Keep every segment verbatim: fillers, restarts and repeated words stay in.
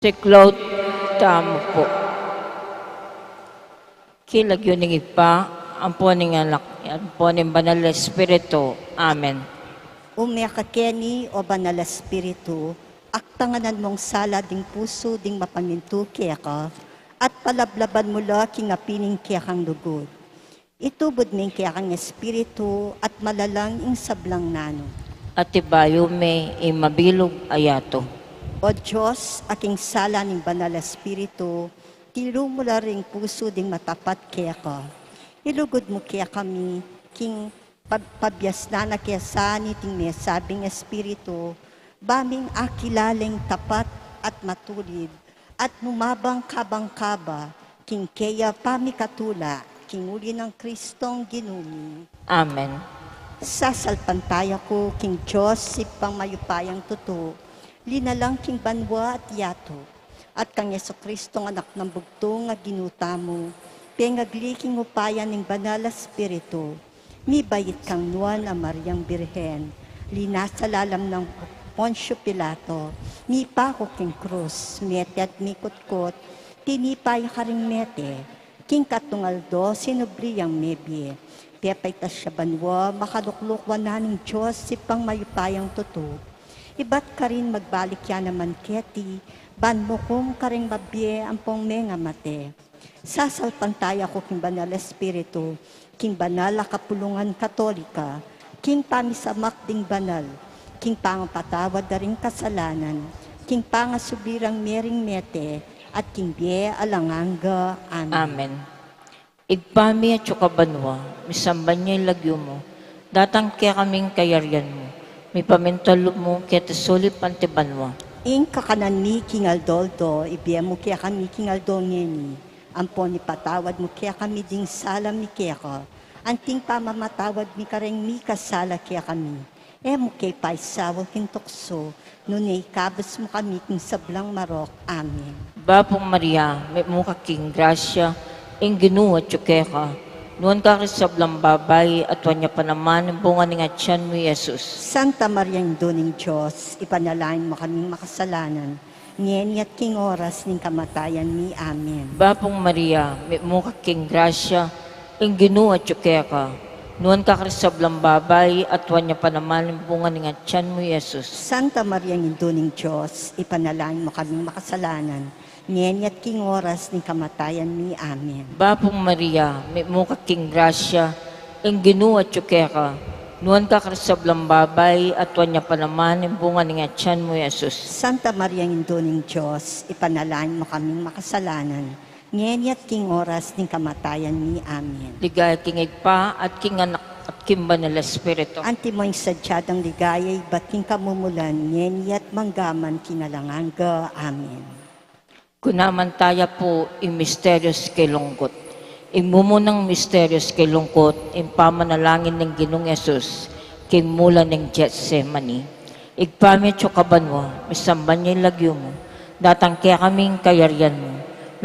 Siklaud tamu pu. King lagyu ning Ibpa, ampo ning Anak, ampo ning Banal a Espiritu. Amen. Ume ka keni, o Banal a Espiritu, aktanganan mung sala ding pusu ding mapamintu keka, at palablaban mu la king apining kekang lugud. Itubud me ing kekang Espiritu at malalang ing sablang nanu. At ibayu me ing mabilug a yatu. O Dios, a king sala ning Banal a Espiritu, tilu mu la ring pusu ding matapat keka. Ilugud mu kekami king pag-, pabiasnan a kesa niting mesabing Espiritu, ba ming akilala ing tapat at matulid, at mumabang kabang kaba king keya pamikatula, king uli nang Kristong Ginu mi. Amen. Sasalpantaya ku king Dios, Ibpang mayupayang tutu, linalang king banua at yatu, at kang Jesucristong Anak nang bugtung a Ginu tamu, pengagli king upaya ning Banal a Espiritu, mibait kang Nuan a Mariang Birhen, linasa lalam nang Poncio Pilato, mipaku king krus, mete at mikutkut, tinipa ya karing mete, king katlung aldo sinubli yang mebie, pepaitas ya banua, makalukluk wanan ning Dios, Ibpang mayupayang tutu. Ibat karin magbalik ya naman keti, ban mukum karing mabie ampong mengamate. Sasalpantaya ku king Banal a Espiritu, king banal a kapulungan Katolika, king pamisamak ding banal, king pangapatawad da ring kasalanan, king pangasubli rang mie ring mete, at king bie alang angga. Amen. Amen. Ibpa mi, atsu ka banua, misamban ya ing lagyu mu, datang kekami ing kayarian mu, mipamintuan lub mu keti sulip anti banua. Ing kakanan mi king aldo-aldo, ibie mu kekami king aldo ngeni, ampon ipatawad mu kekami ding sala mi keka, anting pamamatawad mi kareng mikasala kekami. E mu ke paisaul king tuksu, nune ikabus mu kami king sablang marok. Amen. Bapu Maria, mitmu ka king grasya, ing Ginu atyu keka, nuan ka karing sablang babai, at nuan ya pa naman ing bunga ning atyan mu, i Jesus. Santa Maria, Indu ning Dios, ipanalangin mu kaming makasalanan, ngeni at king oras ning kamatayan mi. Amen. Bapu Maria, mitmu ka king grasya, ing Ginu atyu keka, nuan ka karing sablang babai, at nuan ya pa naman ing bunga ning atyan mu, i Jesus. Santa Maria, Indu ning Dios, ipanalangin mu kaming makasalanan, ngeni at king oras ning kamatayan mi. Amen. Bapu Maria, mitmu ka king grasya, ing Ginu atyu keka, nuan ka karing sablang babai, at nuan ya pa naman ing bunga ning atyan mu, i Jesus. Santa Maria, Indu ning Dios, ipanalangin mu kaming makasalanan, ngeni at king oras ning kamatayan mi. Amen. Ligaya king Ibpa, at king Anak, at king Banal a Espiritu. Antimo ing sadya dang ligaya, ibat king kamumulan, ngeni at manggaman king alang angga. Amen. Kunaman taya pu ing misterios king lungkut. Ing mumunang misterios king lungkut, ing pamanalangin ning Ginung Jesus king mula ning Getsemani. Ibpa mi atsu ka banua, misamban ya ing lagyu mu, datang kekami ing kayarian mu,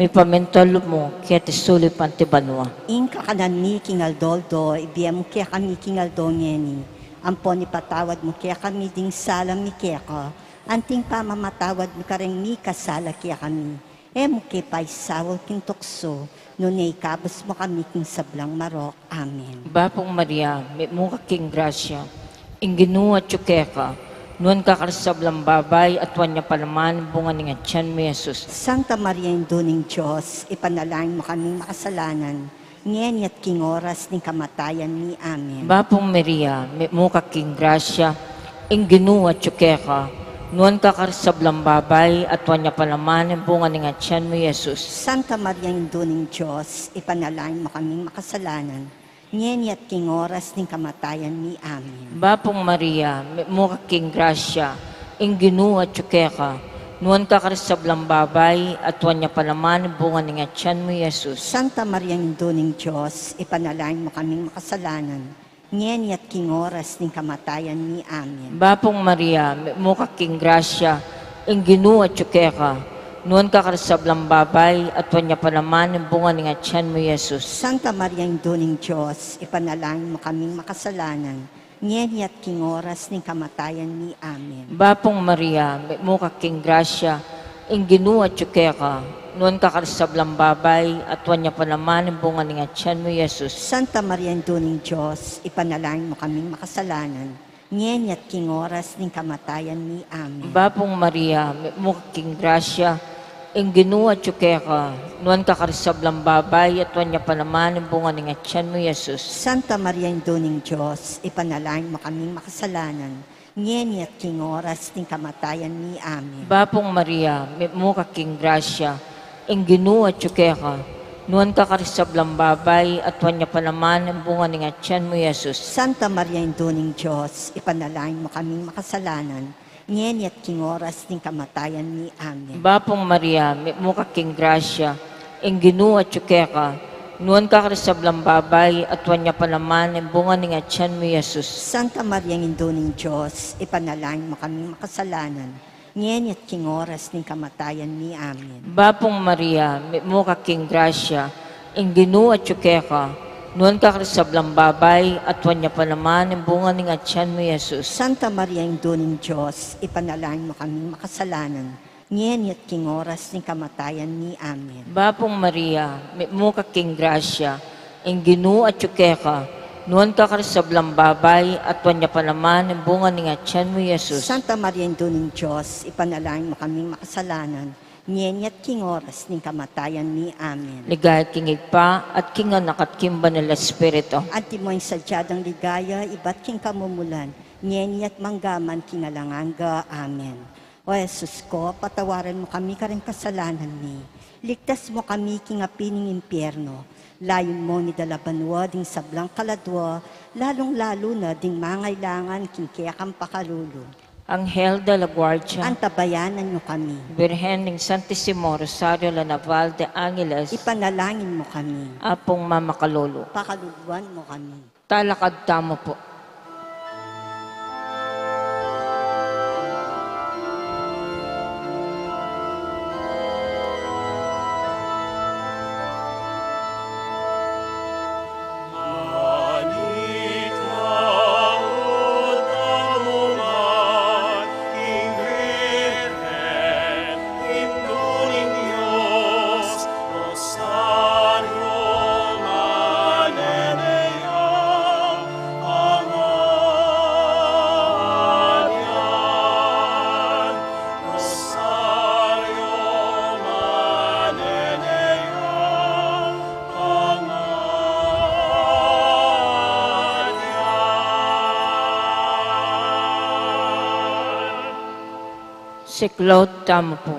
mipamintuan lub mu keti sulip anti banua. Ing kakanan mi king aldo-aldo, ibie mu kekami king aldo ngeni, ampon ipatawad mu kekami ding sala mi keka, anting pamamatawad mi kareng mikasala kekami. E mu ke paisaul king tuksu, nune ikabus mu kami king sablang marok. Amen. Bapu Maria, mitmu ka king grasya, ing Ginu atyu keka, nuan ka karing sablang babai, at nuan ya pa naman ing bunga ning atyan mu, i Jesus. Santa Maria, Indu ning Dios, ipanalangin mu kaming makasalanan, ngeni at king oras ning kamatayan mi. Amen. Bapu Maria, mitmu ka king grasya, ing Ginu atyu keka, nuan ka karing sablang babai, at nuan ya pa naman ing bunga ning atyan mu, i Jesus. Santa Maria, Indu ning Dios, ipanalangin mu kaming makasalanan, ngeni at king oras ning kamatayan mi. Amen. Bapu Maria, mitmu ka king grasya, ing Ginu atyu keka, nuan ka karing sablang babai, at nuan ya pa naman ing bunga ning atyan mu, i Jesus. Santa Maria, Indu ning Dios, ipanalangin mu kaming makasalanan, ngeni at king oras ning kamatayan mi. Amen. Bapu Maria, mitmu ka king grasya, ing Ginu atyu keka, nuan ka karing sablang babai, at nuan ya pa naman ing bunga ning atyan mu, i Jesus. Santa Maria, Indu ning Dios, ipanalangin mu kaming makasalanan, ngeni at king oras ning kamatayan mi. Amen. Bapu Maria, mitmu ka king grasya, Ing Ginu atyu keka, nuan ka karing sablang babai, at nuan ya pa naman ing bunga ning atyan mu, Jesus. Santa Maria, Indu ning Dios, ipanalangin mu kaming makasalanan, ngeni at king oras ning kamatayan mi. Amen. Bapu Maria, mitmu ka king grasya, ing Ginu atyu keka, nuan ka karing sablang babai, at nuan ya pa naman ing bunga ning atyan mu, Jesus. Santa Maria, Indu ning Dios, ipanalangin mu kaming makasalanan, ngeni at king oras ning kamatayan mi. Amen. Bapu Maria, mitmu ka king grasya, ing Ginu atyu keka, nuan ka karing sablang babai, at nuan ya pa naman ing bunga ning atyan mu, Jesus. Santa Maria, Indu ning Dios, ipanalangin mu kaming makasalanan, ngeni at king oras ning kamatayan mi. Amen. Bapu Maria, mitmu ka king grasya, ing Ginu atyu keka, nuan ka karing sablang babai, at nuan ya pa naman ing bunga ning atyan mu, Jesus. Santa Maria, Indu ning Dios, ipanalangin mu kaming makasalanan, ngeni at king oras ning kamatayan mi. Amen. Bapu Maria, mitmu ka king grasya, ing Ginu atyu keka, nuan ka karing sablang babai, at nuan ya pa naman ing bunga ning atyan mu, Jesus. Santa Maria, Indu ning Dios, ipanalangin mu kaming makasalanan, ngeni at king oras ning kamatayan mi. Amen. Bapu Maria, mitmu ka king grasya, ing Ginu atyu keka, nuan ka karing sablang babai, at nuan ya pa naman ing bunga ning atyan mu, Jesus. Santa Maria, Indu ning Dios, ipanalangin mu kaming makasalanan, ngeni at king oras ning kamatayan mi. Amen. Ligaya king Ibpa, at king Anak, at king Banal a Espiritu. Antimo ing sadya dang ligaya ibat king kamumulan, ngeni at mangga man king alang angga. Amen. O Jesus ko, patawaran mu kami karing kasalanan mi. Ligtas mu kami king api ning impyerno. Layun mung idala banua ding sablang kaladua, lalung-lalu na ding mangailangan king kekang pakalulu. Anghel de la Guardia. Antabayanan yu kami. Birhen ning Santisimo Rosario la Naval de Angeles. Ipanalangin mu kami. Apung mamakalulu. Pakaluluan mu kami. Talakad tamu pu. Siklaud tamu pu.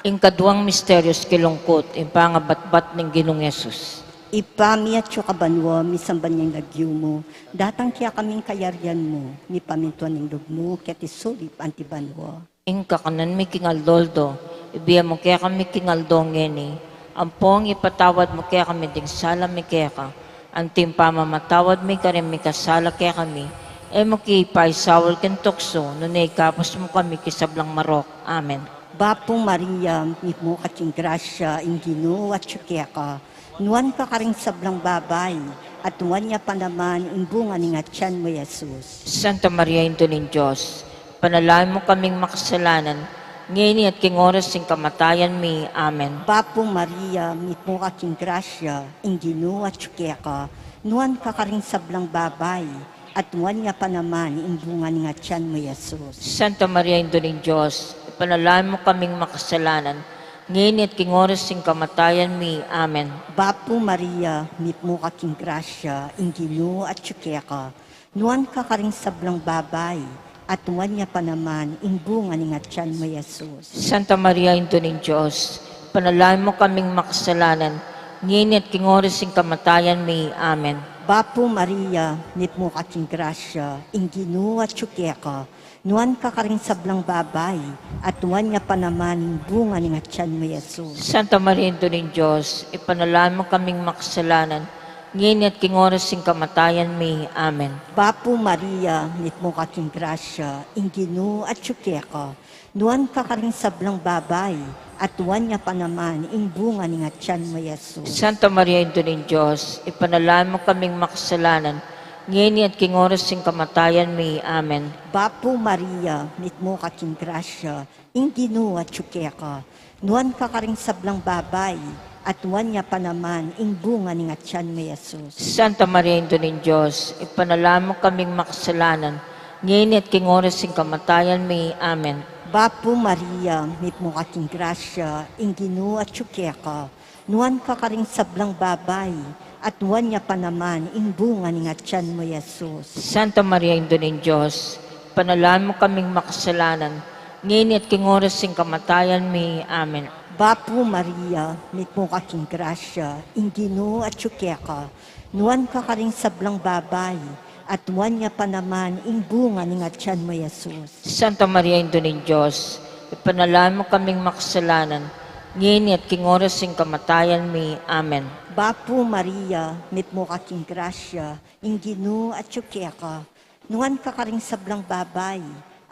Ing kaduang misteryus king lungkut, ing pangabatbat ning Ginung Jesus. Ibpa mi atsu ka banua, misamban ya ing lagyu mu, datang kekami ing kayarian mu, mipamintuan ing lub mu keti sulip anti banua. Ing kakanan mi king aldo-aldo, ibie mu kekami king aldo ngeni, ampong ipatawad mu kekami ding sala mi keka, anti ing pamamatawad mi karing mikasala kekami, e mu ke paisaul king tuksu, nune ikabus mu kami king sablang marok. Amen. Bapu Maria, mitmu ka king grasya, ing Ginu atsu keka, nuan ka karing sablang babai, at nuan ya pa naman ing bunga ning atyan mu, Jesus. Santa Maria, Indu ning Dios, ipanalangin mu kaming makasalanan, ngeni at king oras ning kamatayan mi. Amen. Bapu Maria, mitmu ka king grasya, ing Ginu atsu keka, nuan ka karing sablang babai, at nuan ya pa naman ing bunga ning atyan mu, Jesus. Santa Maria, Indu ning Dios, ipanalangin mu kaming makasalanan, ngeni at king oras ning kamatayan mi. Amen. Bapu Maria, mitmu ka king grasya, ing Ginu atsu keka, nuan ka karing sablang babai, at nuan ya pa naman ing bunga ning atyan mu, Jesus. Santa Maria, Indu ning Dios, ipanalangin mu kaming makasalanan, ngeni at king oras ning kamatayan mi. Amen. Bapu Maria, mitmu ka king grasya, ing Ginu atsu keka, nuan ka karing sablang babai, at nuan ya pa naman ing bunga ning atyan mu, Jesus. Santa Maria, Indu ning Dios, ipanalangin mu kaming makasalanan, ngeni at king oras ning kamatayan mi. Amen. Bapu Maria, mitmu ka king grasya, ing Ginu atsu keka, nuan ka karing sablang babai, at nuan ya pa naman ing bunga ning atyan mu, Jesus. Santa Maria, Indu ning Dios, ipanalangin mu kaming makasalanan, ngeni at king oras ning kamatayan mi. Amen. Bapu Maria, mitmu ka king grasya, ing Ginu atyu keka. Nuan ka karing sablang babai, at nuan ya pa naman ing bunga ning atyan mu, Jesus. Santa Maria, Indu ning Dios, ipanalangin mu kaming makasalanan, ngeni at king oras ning kamatayan mi. Amen. Bapu Maria, mitmu ka king grasya, ing Ginu atyu keka. Nuan ka karing sablang babai, at nuan ya pa naman ing bunga ning atyan mu, Jesus. Santa Maria, Indu ning Dios, ipanalangin mu kaming makasalanan, ngeni at king oras ning kamatayan mi. Amen. Bapu Maria, mitmu ka king grasya, ing Ginu atyu keka. Nuan ka karing sablang babai, at nuan ya pa naman ing bunga ning atyan mu, Jesus. Santa Maria, Indu ning Dios, ipanalangin mu kaming makasalanan, ngeni at king oras ning kamatayan mi. Amen. Bapu Maria, mitmu ka king grasya, ing Ginu atyu keka. Nuan ka karing sablang babai,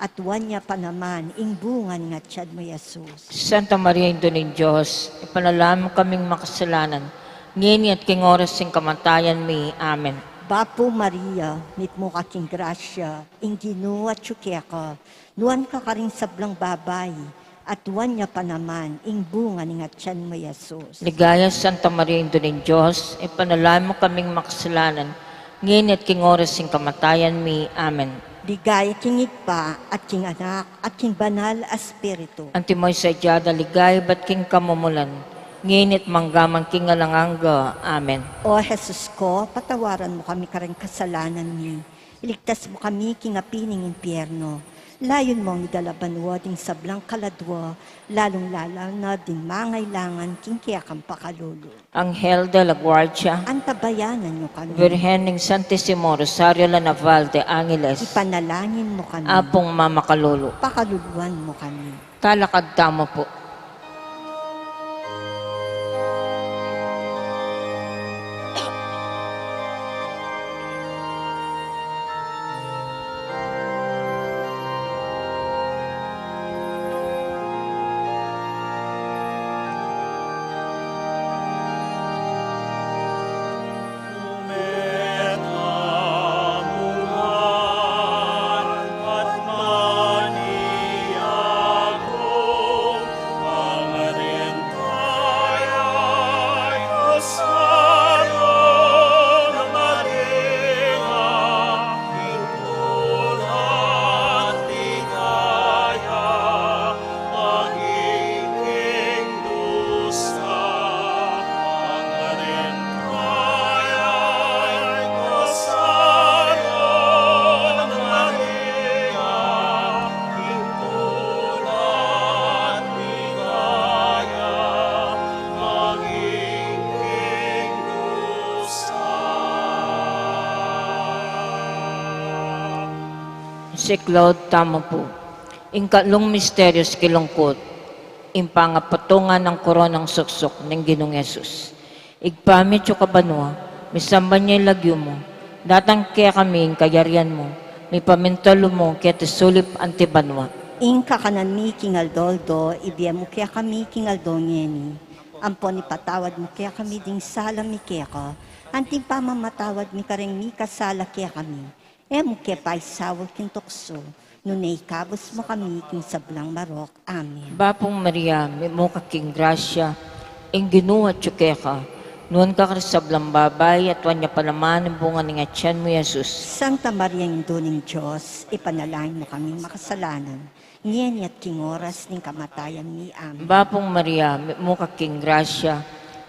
at nuan ya pa naman ing bunga ning atyan mu, Jesus. Santa Maria, Indu ning Dios, ipanalangin mu kaming makasalanan, ngeni at king oras ning kamatayan mi. Amen. Bapu Maria, mitmu ka king grasya, ing Ginu atyu keka. Nuan ka karing sablang babai, at nuan ya pa naman ing bunga ning atyan mu, Jesus. Ligaya, Santa Maria, Indu ning Dios, ipanalangin mu kaming makasalanan, ngeni at king oras ning kamatayan mi. Amen. Ligaya king Ibpa, at king Anak, at king Banal a Espiritu. Antimo ing sadya da ligaya ibat king kamumulan, ngeni at mangga man king alang angga. Amen. O Jesus ko, patawaran mu kami karing kasalanan mi. Iligtas mu kami king api ning impyerno. Layun mung idala banua ding sablang kaladua, lalung-lala na ding mangailangan king kekang pakalulu. Anghel de la Guardia, antabayanan yu kami. Birhen ning Santisimo Rosario la Naval de Angeles, ipanalangin mu kami. Apung mamakalulu, pakaluluan mu kami. Talakad tamu pu. Siklaud tamu pu. Ing katlung misteryus king lungkut, ing pangapatungan nang koronang suksuk ning Ginung Jesus. Ibpa mi atsu ka banua, misamban ya ing lagyu mu, datang kekami ing kayarian mu, mipamintuan lub mu keti sulip anti banua. Ing kakanan mi king aldo-aldo, ibie mu kekami king aldo ngeni, ampon ipatawad mu kekami ding sala mi keka, anti ing pamamatawad mi karing mikasala kekami. E mu ke paisaul king tuksu, nune ikabus mu kami king sablang marok. Amen. Bapu Maria, mitmu ka king grasya, ing Ginu atyu keka. Nuan ka karing sablang babai, at nuan ya pa naman ing bunga ning atyan mu, Jesus. Santa Maria, Indu ning Dios, ipanalangin mu kaming makasalanan, ngeni at king oras ning kamatayan mi. Amen. Bapu Maria, mitmu ka king grasya,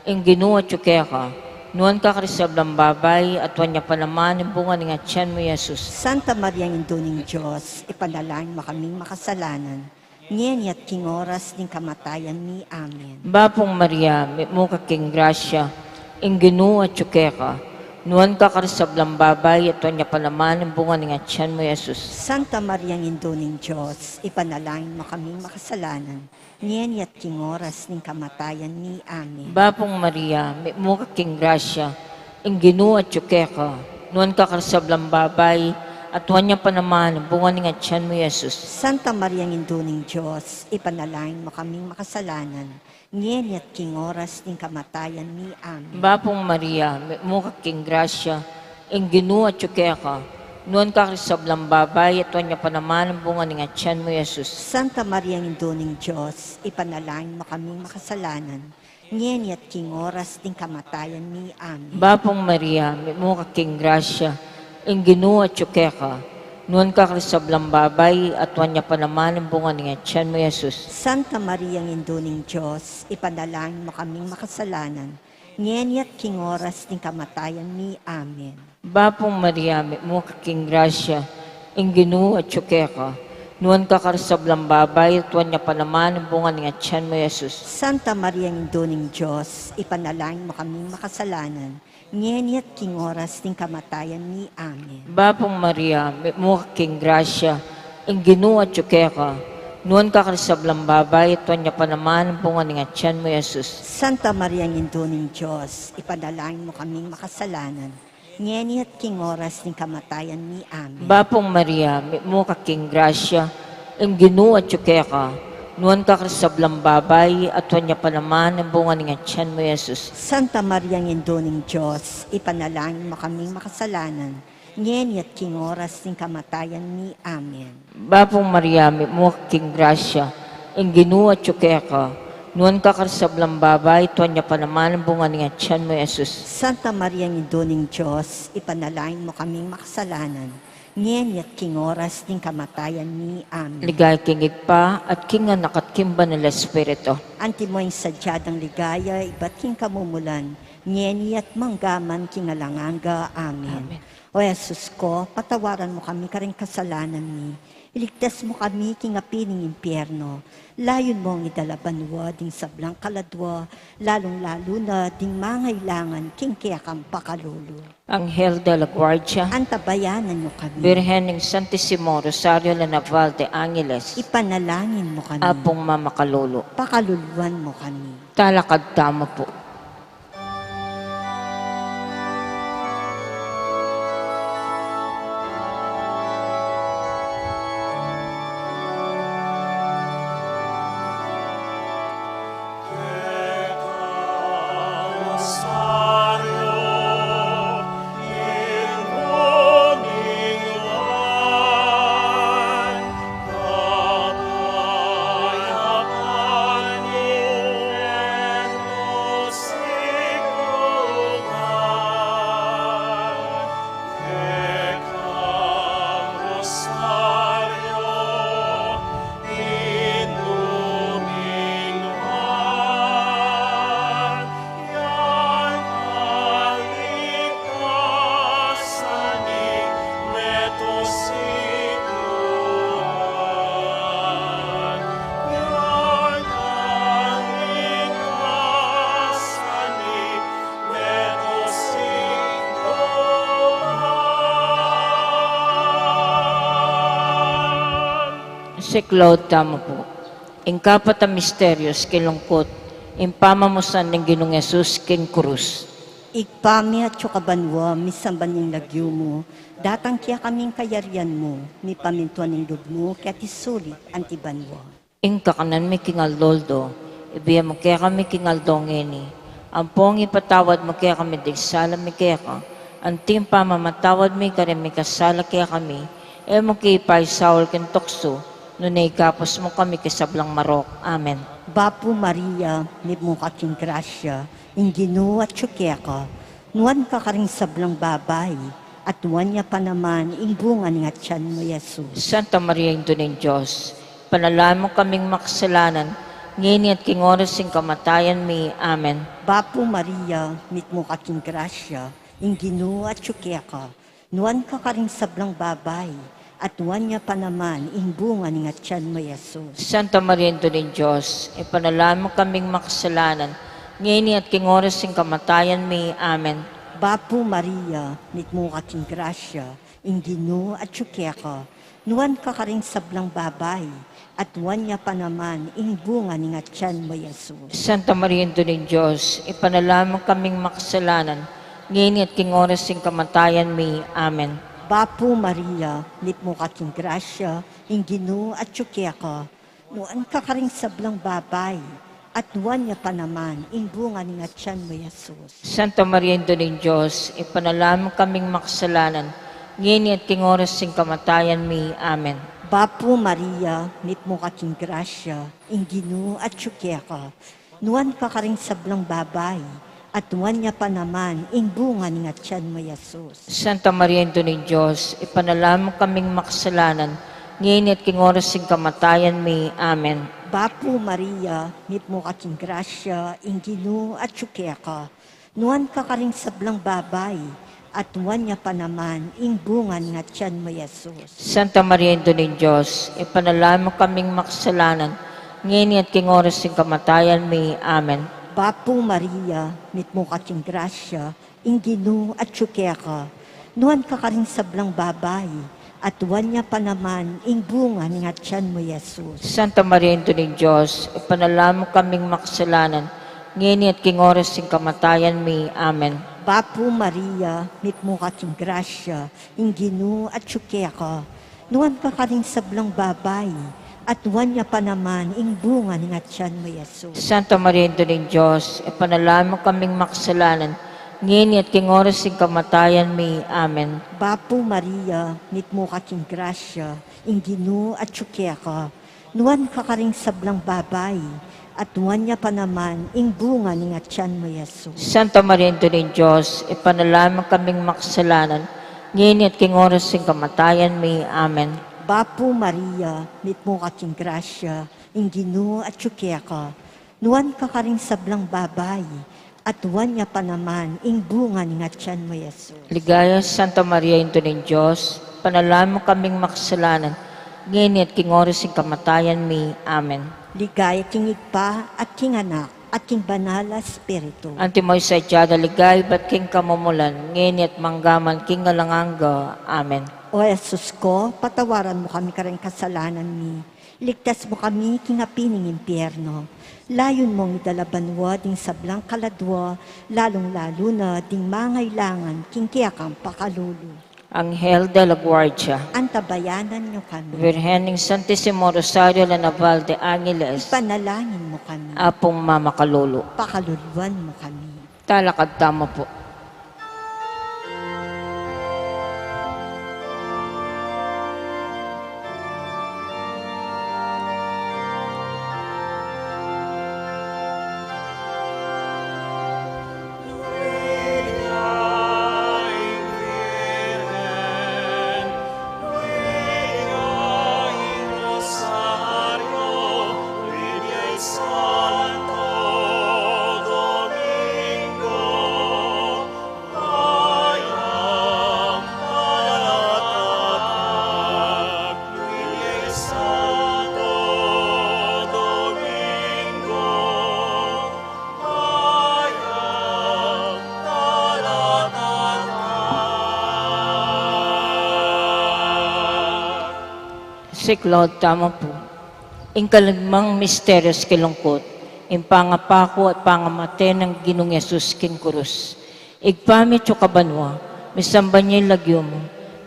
ing Ginu atyu keka. Nuan ka karing sablang babai, at nuan ya pa naman ing bunga ning atyan mu, Jesus. Santa Maria, Indu ning Dios, ipanalangin mu kaming makasalanan, ngeni at king oras ning kamatayan mi. Amen. Bapu Maria, mitmu ka king grasya, ing Ginu atyu keka. Nuan ka karing sablang babai, at nuan ya pa naman ing bunga ning atyan mu, Jesus. Santa Maria, Indu ning Dios, ipanalangin mu kaming makasalanan, ngeni at king oras ning kamatayan mi. Amen. Bapu Maria, mitmu ka king grasya, ing Ginu atyu keka. Nuan ka karing sablang babai, at nuan ya pa naman ing bunga ning atyan mu, Jesus. Santa Maria, Indu ning Dios, ipanalangin mu kaming makasalanan, ngeni at king oras ning kamatayan mi. Amen. Bapu Maria, mitmu ka king grasya, Ing Ginu atyu keka, nuan ka karing sablang babai, at nuan ya pa naman ing bunga ning atyan mu, Jesus. Santa Maria, Indu ning Dios, ipanalangin mu kaming makasalanan, ngeni at king oras ding kamatayan mi. Amen. Bapu Maria, mitmu ka king grasya, ing Ginu atyu keka, nuan ka karing sablang babai, at nuan ya pa naman ing bunga ning atyan mu, Jesus. Santa Maria, Indu ning Dios, ipanalangin mu kaming makasalanan, ngeni at king oras ding kamatayan mi. Amen. Bapu Maria, mitmu ka king grasya, ing Ginu atyu keka, nuan ka karing sablang babai, at nuan ya pa naman ing bunga ning atyan mu, Jesus. Santa Maria, Indu ning Dios, ipanalangin mu kaming makasalanan, ngeni at king oras ding kamatayan mi. Amen. Bapu Maria, mitmu ka king grasya, ing Ginu atyu keka, nuan ka karing sablang babai, at nuan ya pa naman ing bunga ning atyan mu, Jesus. Santa Maria, Indu ning Dios, ipanalangin mu kaming makasalanan, ngeni at king oras ding kamatayan mi. Amen. Bapu Maria, mitmu ka king grasya, ing Ginu atyu keka, nuan ka karing sablang babai, at nuan ya pa naman ing bunga ning atyan mu, Jesus. Santa Maria, Indu ning Dios, ipanalangin mu kaming makasalanan, ngeni at king oras ding kamatayan mi. Amen. Bapu Maria, mitmu ka king grasya, ing Ginu atyu keka, nuan ka karing sablang babai, at nuan ya pa naman ing bunga ning atyan mu, Jesus. Santa Maria, Indu ning Dios, ipanalangin mu kaming makasalanan, ngeni at king oras ding kamatayan mi. Amen. Ligaya king Ibpa, at king Anak, at king Banal Espiritu. Antimo ing sadya dang ligaya, ibat king kamumulan, ngeni at manggaman king alang angga. Amen. Amen. O Jesus ko, patawaran mu kami karing kasalanan mi. Iligtas mu kami king api ning impyerno. Layun mung idala banua ding sablang kaladua, lalung-lalu na ding mangailangan king kekang pakalulu. Anghel de la Guardia, antabayanan mu kami. Birhen ning Santisimo Rosario de la Naval de Angeles, ipanalangin mu kami. Apung mamakalulu, pakaluluan mu kami. Talakad tamu pu. Siklaud tamu pu. Ing kapat a misterios king lungkut, ing pamamusan ning Ginung Jesus king krus. Ibpa mi atsu ka banua, misamban ing lagyu mu, datang kekami ing kayarian mu, mipamintuan ing lub mu keti sulip anti banua. Ing kakanan mi king aldo-aldo ibie mu kekami king aldo ngeni. Ampong ipatawad mu kekami ding sala mi keka, anti ing pamamatawad mi karing mikasala kekami. E mu ke ipaisaul king tuksu, nune ikabus mu kami king sablang marok. Amen. Bapu Maria, mitmu ka king grasya, ing Ginu atsu keka, nuan ka karing sablang babai, at nuan ya pa naman ing bunga ning atyan mu, Jesus. Santa Maria, Indu ning Dios, ipanalangin mu kaming makasalanan, ngeni at king oras ning kamatayan mi. Amen. Bapu Maria, mitmu ka king grasya, ing Ginu atsu keka, nuan ka karing sablang babai, at nuan ya pa naman ing bunga ning atyan mu, Jesus. Santa Maria, Indu ning Dios, ipanalangin mu kaming makasalanan, ngeni at king oras ning kamatayan mi. Amen. Bapu Maria, mitmu ka king grasya, ing Ginu atsu keka, nuan ka karing sablang babai, at nuan ya pa naman ing bunga ning atyan mu, Jesus. Santa Maria, Indu ning Dios, ipanalangin mu kaming makasalanan, ngeni at king oras ning kamatayan mi. Amen. Bapu Maria, mitmu ka king grasya, ing Ginu atsu keka, nuan ka karing sablang babai, at nuan ya pa naman ing bunga ning atyan mu, Jesus. Santa Maria, Indu ning Dios, ipanalangin mu kaming makasalanan, ngeni at king oras ning kamatayan mi. Amen. Bapu Maria, mitmu ka king grasya, ing Ginu atyu keka. Nuan ka karing sablang babai, at nuan ya pa naman ing bunga ning atyan mu, Jesus. Santa Maria, Indu ning Dios, ipanalangin mu kaming makasalanan, ngeni at king oras ning kamatayan mi. Amen. Bapu Maria, mitmu ka king grasya, ing Ginu atyu keka. Nuan ka karing sablang babai, at nuan ya pa naman ing bunga ning atyan mu, Jesus. Santa Maria, Indu ning Dios, ipanalangin mu kaming makasalanan, ngeni at king oras ning kamatayan mi. Amen. Bapu Maria, mitmu ka king grasya, ing Ginu atyu keka. Nuan ka karing sablang babai, at nuan ya pa naman ing bunga ning atyan mu, Jesus. Santa Maria, Indu ning Dios, ipanalangin mu kaming makasalanan, ngeni at king oras ning kamatayan mi. Amen. Bapu Maria, mitmu ka king grasya, ing Ginu atyu keka. Nuan ka karing sablang babai, at nuan ya pa naman ing bunga ning atyan mu, Jesus. Santa Maria, Indu ning Dios, ipanalangin mu kaming makasalanan, ngeni at king oras ning kamatayan mi. Amen. Bapu Maria, mitmu ka king grasya, ing Ginu atyu keka. Nuan ka karing sablang babai, at nuan ya pa naman ing bunga ning atyan mu, Jesus. Santa Maria, Indu ning Dios, ipanalangin mu kaming makasalanan, ngeni at king oras ning kamatayan mi. Amen. Bapu Maria, mitmu ka king grasya, ing Ginu atyu keka. Nuan ka karing sablang babai, at nuan ya pa naman ing bunga ning atyan mu, Jesus. Ligaya, Santa Maria, Indu ning Dios, ipanalangin mu kaming makasalanan, ngeni at king oras ning kamatayan mi. Amen. Ligaya king Ibpa, at king Anak, at king Banal a Espiritu. Antimo ing sadya da ligaya ibat king kamumulan, ngeni at manggaman king alang angga. Amen. O Jesus ko, patawaran mu kami karing kasalanan mi. Iligtas mu kami king api ning impyerno. Layun mung idala banua ding sablang kaladua, lalung-lalu na ding mangailangan king kekang pakalulu. Anghel de la Guardia, antabayanan yu kami. Virgen ning Santisimo Rosario la Naval de Angeles, ipanalangin mu kami. Apung mamakalulu, pakaluluan mu kami. Talakad tamu pu. Siklaud tamu pu. Ing kalimang misteryus king lungkut, ing pangapaku at pangamate nang Ginung Jesus king kurus. Ibpa mi atsu ka banua, misamban ya ing lagyu mu,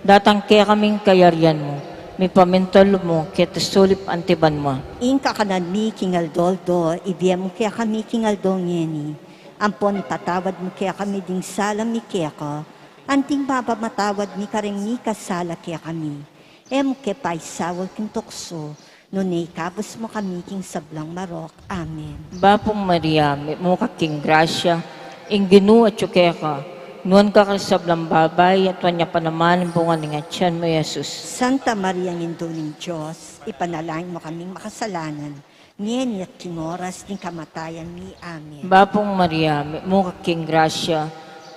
datang kekami ing kayarian mu, mipamintuan lub mu keta sulip anti banua. Ing kakanan mi king aldo-aldo, ibie mu kekami king aldo ngeni, ampon ipatawad mu kekami ding sala mi keka, anting mapamatawad mi karing mikasala kekami. E mu ke paisaul king tuksu, nune ikabus mu kami king sablang marok. Amen. Bapu Maria, mitmu ka king grasya, ing Ginu atsu keka, nuan ka karing sablang babai, at nuan ya pa naman ing bunga ning atian mu, Jesus. Santa Maria, Indu ning Dios, ipanalangin mu kaming makasalanan, ngeni at king oras ning kamatayan mi. Amen. Bapu Maria, mitmu ka king grasya,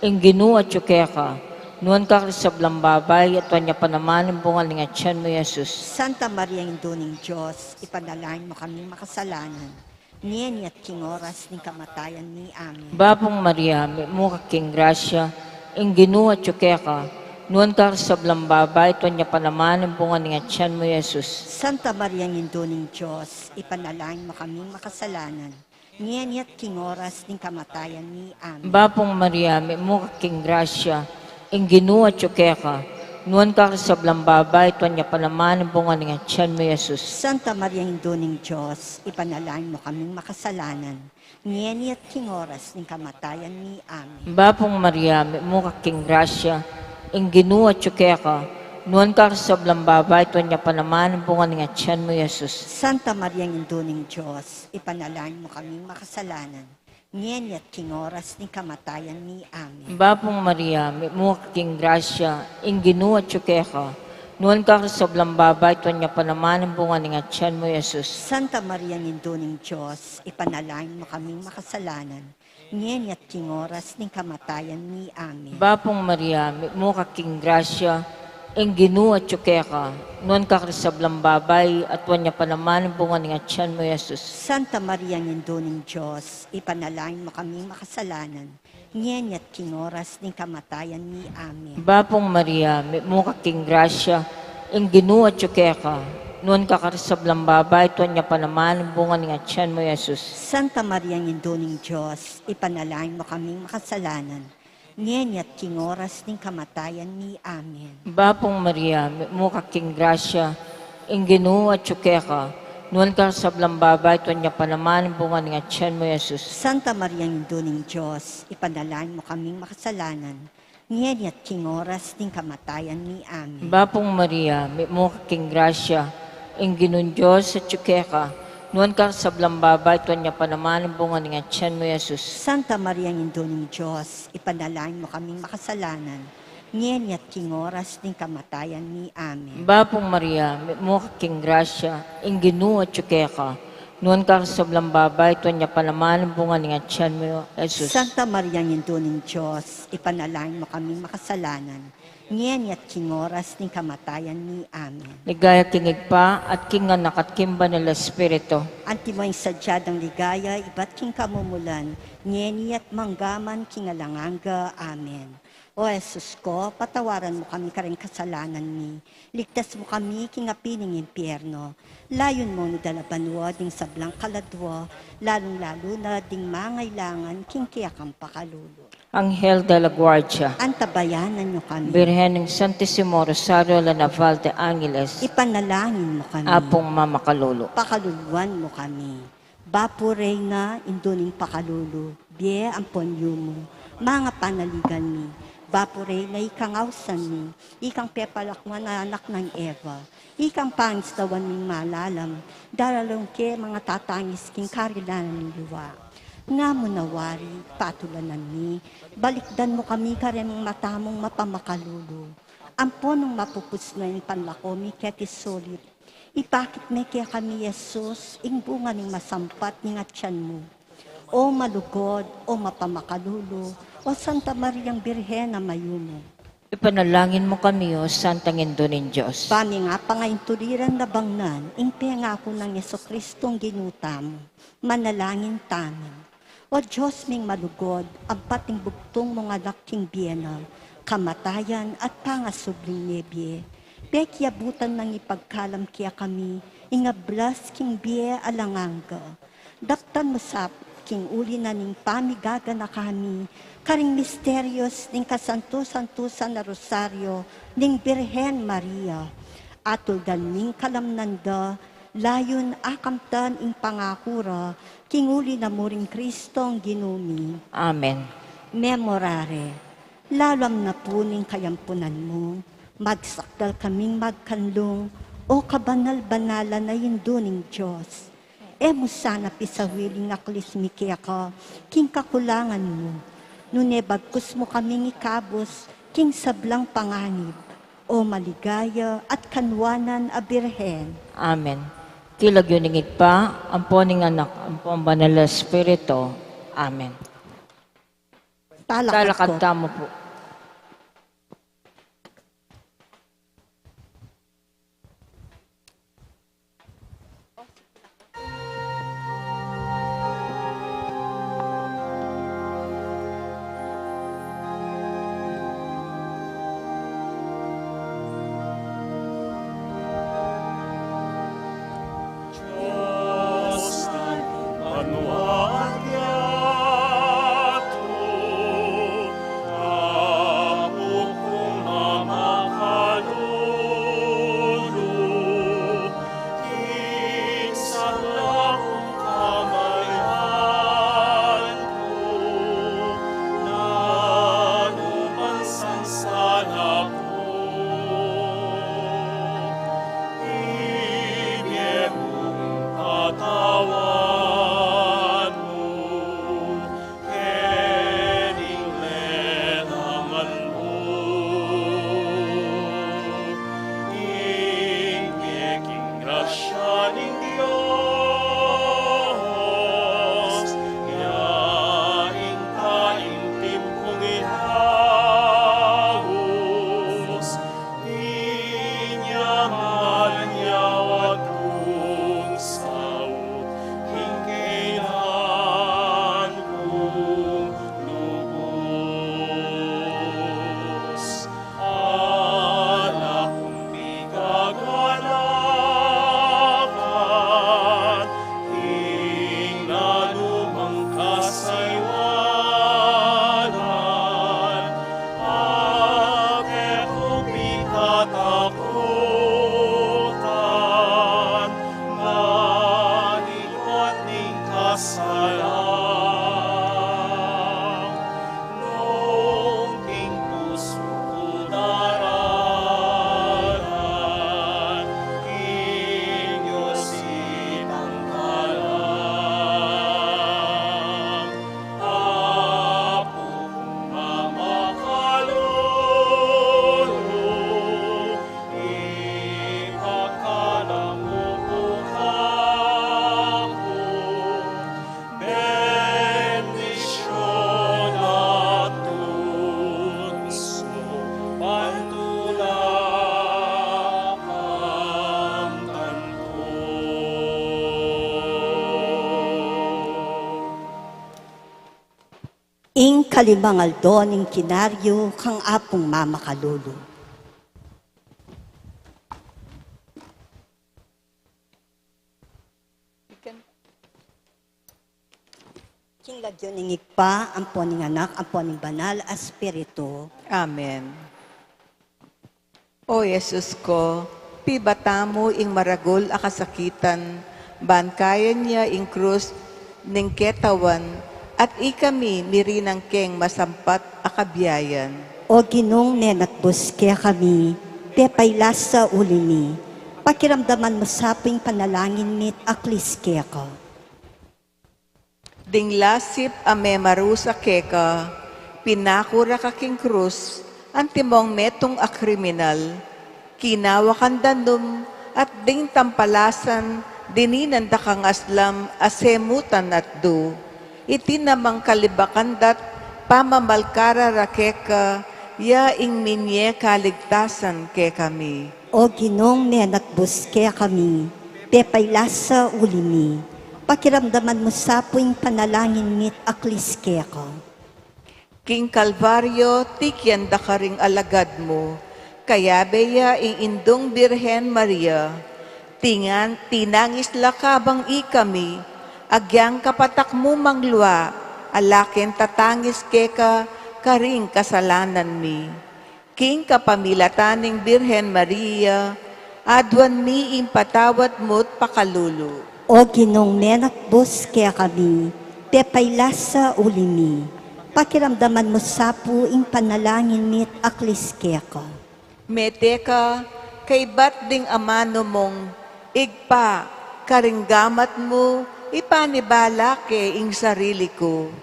ing Ginu atsu keka, nuan ka karing sablang babai, at nuan ya pa naman ing bunga ning atian mu, Jesus. Santa Maria, Indu ning Dios, ipanalangin mu kaming makasalanan, ngeni at king oras ning kamatayan mi. Amen. Bapu Maria, mitmu ka king grasya, ing Ginu atsu keka, nuan ka karing sablang babai, at nuan ya pa naman ing bunga ning atian mu, Jesus. Santa Maria, Indu ning Dios, ipanalangin mu kaming makasalanan, ngeni at king oras ning kamatayan mi. Amen. Bapu Maria, mitmu ka king grasya, ing Ginu atsu keka, nuan ka karing sablang babai, at nuan ya pa naman ing bunga ning atian mu, Jesus. Santa Maria, Indu ning Dios, ipanalangin mu kaming makasalanan, ngeni at king oras ning kamatayan mi. Amen. Bapu Maria, mitmu ka king grasya, ing Ginu atyu keka, nuan ka karing sablang babai, at nuan ya pa naman ing bunga ning atian mu, Jesus. Santa Maria, Indu ning Dios, ipanalangin mu kaming makasalanan, ngeni at king oras ning kamatayan mi. Amen. Bapu Maria, mitmu ka king grasya, ing Ginu atyu keka, nuan ka karing sablang babai, at nuan ya pa naman ing bunga ning atian mu, Jesus. Santa Maria, Indu ning Dios, ipanalangin mu kaming makasalanan, ngeni at king oras ning kamatayan mi. Amen. Bapu Maria, mitmu ka king grasya, ing Ginu atyu keka, nuan ka karing sablang babai, at nuan ya pa naman ing bunga ning atian mu, Jesus. Santa Maria, Indu ning Dios, ipanalangin mu kaming makasalanan, ngeni at king oras ning kamatayan mi. Amen. Bapu Maria, mitmu ka king grasya, ing Ginu atyu keka, nuan ka karing sablang babai, at nuan ya pa naman ing bunga ning atian mu, Jesus. Santa Maria, Indu ning Dios, ipanalangin mu kaming makasalanan, ngeni at king oras ning kamatayan mi. Amen. Bapu Maria, mitmu ka king grasya, ing Ginu atyu keka, nuan ka karing sablang babai, at nuan ya pa naman ing bunga ning atian mu, Jesus. Santa Maria, Indu ning Dios, ipanalangin mu kaming makasalanan, ngeni at king oras ning kamatayan mi. Amen. Bapu Maria, mitmu ka king grasya, ing Ginung Dios atyu keka, nuan ka karing sablang babai, at nuan ya pa naman ing bunga ning atian mu, Jesus. Santa Maria, Indu ning Dios, ipanalangin mu kaming makasalanan, ngeni at king oras ning kamatayan mi. Amen. Bapu Maria, mitmu ka king grasya, ing Ginu atyu keka, nuan ka karing sablang babai, at nuan ya pa naman ing bunga ning atian mu, Jesus. Santa Maria, Indu ning Dios, ipanalangin mu kaming makasalanan, ngeni at king oras ning kamatayan mi. Amen. Ligaya king Ibpa, at king Anak, at king Banal a Espiritu. Antimo ing sadya dang ligaya ibat king kamumulan, ngeni at manggaman king alang angga. Amen. O Jesus ko, patawaran mu kami karing kasalanan mi, ligtas mu kami king api ning impyerno, layun mung dala banua ding sablang kaladua, lalung-lalu na ding mangailangan king kekang pakalulu. Anghel de la Guardia, antabayanan yu kami. Birhen ning Santisimo Rosario, la Naval de Angeles, ipanalangin mu kami. Apung mamakalulu, pakaluluan mu kami. Bapu Reyna, Indu ning pakalulu, bie ampon yumu, manga panaligan mi. Bapu Reyna, ikang ausan mi, ikang pepalakuan a anak nang Eva, ikang pangistawan ming malalam, daralan ke manga tatangis king karinan ning liwa. Nga mu na wari, patulanan mi, balikdan mu kami kareng mata mung mapamakalulu, ampon nung mapupus na ing panlako mi keti sulip, ipakit me kekami, Jesus, ing bunga ning masampat ning atian mu. O malugud, o mapamakalulu, o Santa Mariang Birhen a mayumu, ipanalangin mu kami, O Santang Indu ning Dios. Ba mi nga pangaintuliran na bangnan ing pengaku nang Jesucristong Ginu tamu, manalangin tamu. O Dios ming malugud, ampat ing bugtung mung Anak king bie na, kamatayan at pangasubling mebie, pekiabutan nang ipagkalam kekami ing ablas king bie alang angga. Daptan mu sa king uli na ning pamigaganaka mi karing misterios ning kasantu-santusan a Rosario ning Birhen Maria. Atuldan ming kalamnan da, layun akamtan ing pangaku ra, king uli na mu ring Cristong Ginu mi. Amen. Memorare, lalam na pu ning kayampunan mu, magsakdal kaming magkanlung, O kabanal-banalan a Indu ning Dios. E mu sana pisawili ing aklis mi keka king kakulangan mu, nune bagkus mu kaming ikabus king sablang panganib, O maligaya at kanuanan a Birhen. Amen. King lagyu ning Ibpa, ampo ning Anak, ampo ning Banal a Espiritu. Amen. Talakad tamu pu. Kalimang aldo ning kinaryu kang Apung mamakalulu. King lagyu ning Ibpa, ampo ning Anak, ampo ning Banal a Espiritu. Amen. O Jesus ko, pibata mu ing maragul a kasakitan, ban kayan ya ing krus ning ketawan, at ikami mirinang keng masampat a kabiayan. O Ginung menatbus kekami, tepailasa uli mi, pakiramdaman mu sa pu ing panalangin mi't aklis keka. Ding lasip a memarusa keka, pinaku ra ka king krus, antimong metung a kriminal, kinawa kang danum, at ding tampalasan, dininan da kang aslam a semutan at du. Iti namang kalibakan da't pamamalkara ra keka, ya ing minye kaligtasan kekami. O Ginung menatbus kekami, tepailasa uli mi, pakiramdaman mu sa pu ing panalangin mi't aklis keka. King Kalbaryo, tikian da karing alagad mu, kayabe ya ing Indung Birhen Maria, tingan, tinangis la kabang ikami, agyang kapatak mu manglua, ala keng tatangis keka karing kasalanan mi. King kapamilatan ning Birhen Maria, aduan mi ing patawad mu't pakalulu. O Ginung menatbus kekami, tepailasa uli mi, pakiramdaman mu sa pu ing panalangin mi't aklis keka. Mete ka, kaybat ding amanu mung Ibpa, karing gamat mu, ipanibala ke ing sarili ku.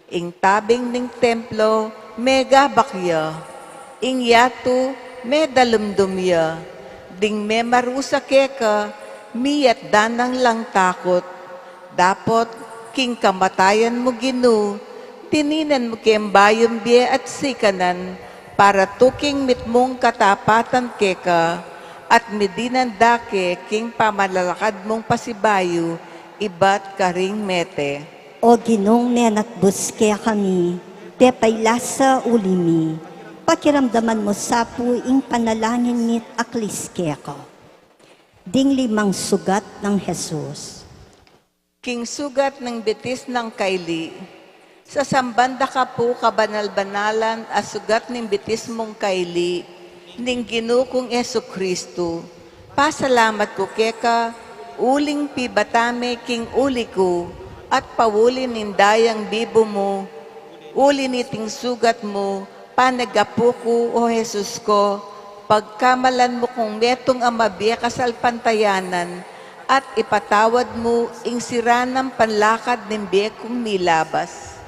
Ing tabing ning templo, megabak ya. Ing yatu, medalumdum ya. Ding memarusa keka, miyatdan nang lang takut. Dapot, king kamatayan mu Ginu, tininan mu keng bayung bie at sikanan, para tuking mitmung katapatan keka, at midinan da ke king pamalalakad mung pasibayu, ibat karing mete. O Ginung menatbus kekami, tepailasa uli mi, pakiramdaman mu sa pu ing panalangin mi't aklis keka. Ding limang sugat nang Jesus. King sugat ning bitis nang kaili, sasamban da ka pu kabanal-banalan a sugat ning bitis mung kaili, ning Ginu kung Jesucristo. Pasalamat ku keka, uling pibata me king uli ku, at pauli ning dayang bibu mu, uli niting sugat mu, panagapu ku, O Jesus ko, pagkamalan mu kung metung a mabie kasalpantayanan, at ipatawad mu ing sira nang panlakad ning bie kung milabas.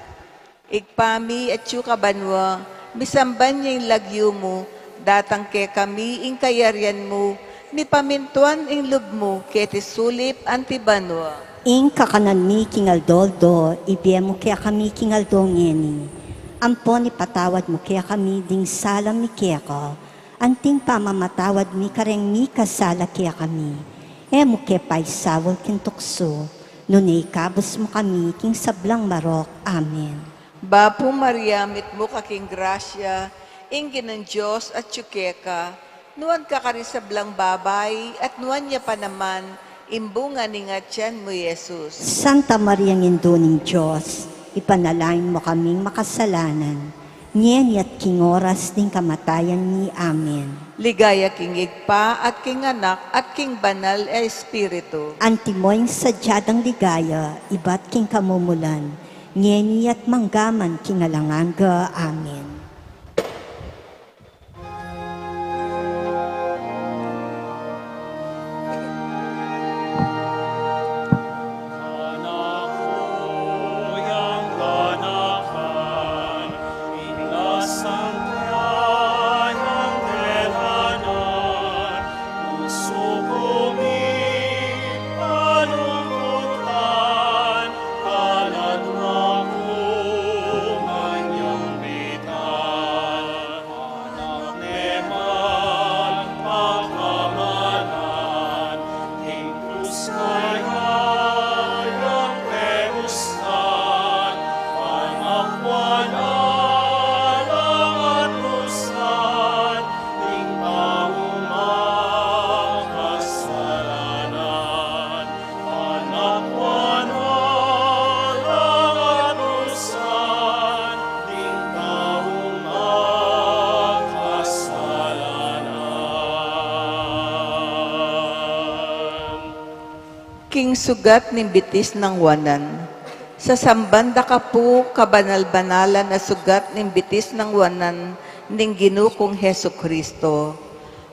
Ibpa mi, atsu ka banua, misamban ya ing lagyu mu, datang kekami ing kayarian mu, mipamintuan ing lub mu keti sulip anti banua. Ing kakanan mi king aldo-aldo, ibie mu kekami king aldo ngeni. Ampon ipatawad mu kekami ding sala mi keka, anting pamamatawad mi kareng mikasala kekami. E mu ke paisaul king tuksu, nune ikabus mu kami king sablang marok. Amen. Bapu Maria, mitmu ka king grasya, ing Ginung Dios atyu keka, nuan ka karing sablang babai, at nuan ya pa naman ing bunga ning atian mu, Jesus. Santa Maria, Indu ning Dios, ipanalangin mu kaming makasalanan, ngeni at king oras ning kamatayan mi. Amen. Ligaya king Ibpa, at king Anak, at king Banal a Espiritu. Antimo ing sadya dang ligaya, ibat king kamumulan, ngeni at manggaman king alang angga. Amen. Ing sugat ning bitis nang wanan. Sasamban da ka pu, kabanal-banalan a sugat ning bitis nang wanan ning Ginu kung Jesucristo.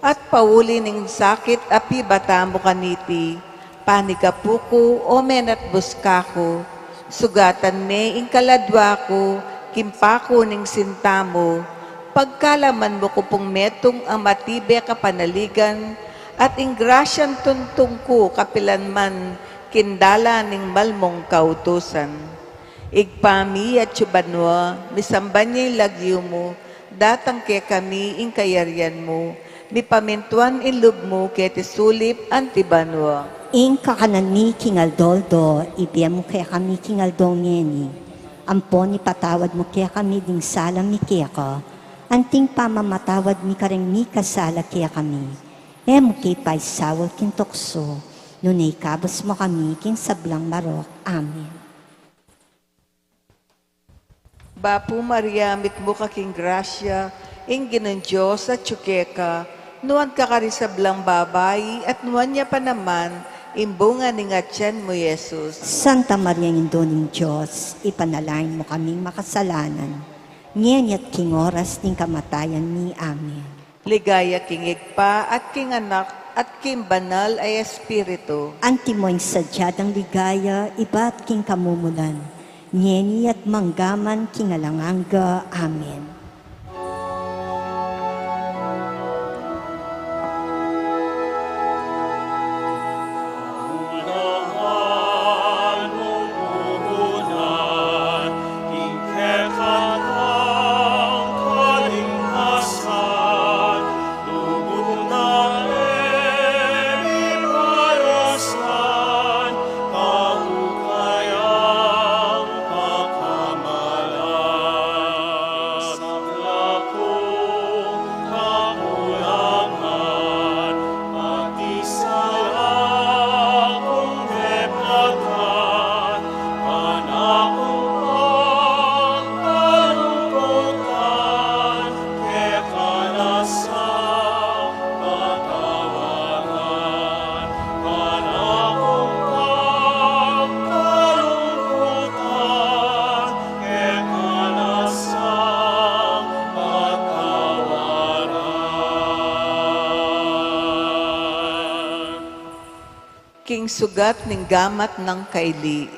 At pauli ning sakit a pibata mu kaniti, panigapu ku, o menatbus ka ku, sugatan me ing kaladwa ku king paku ning sinta mu, pagkalaman mu ku pung metung a matibe kapanaligan, at ing grasyang tuntung ku kapilan man king dalan ning mal mung kautusan. Ibpa mi atsu ka banua, misamban ya ing lagyu mu, datang kekami ing kayarian mu, mipamintuan ing lub mu keti sulip anti banua. Ing kakanan mi king aldo-aldo, ibie mu kekami king aldo ngeni. Ampon ipatawad mu kekami ding sala mi keka, anting pamamatawad mi kareng mikasala kekami. E mu ke paisaul king tuksu, nune ikabus mu kami king sablang marok. Amen. Bapu Maria, mitmu ka king grasya, ing Ginung Dios atsu keka, nuan ka karing sablang babai, at nuan ya pa naman ing bunga ning atian mu, Jesus. Santa Maria, Indu ning Dios, ipanalangin mu kaming makasalanan, ngeni at king oras ning kamatayan mi. Amen. Ligaya king Ibpa, at king Anak, at king Banal a Espiritu. Antimo ing sadya dang ligaya, ibat king kamumulan, ngeni at manggaman king alang angga. Amen. King sugat ning gamat nang kaili.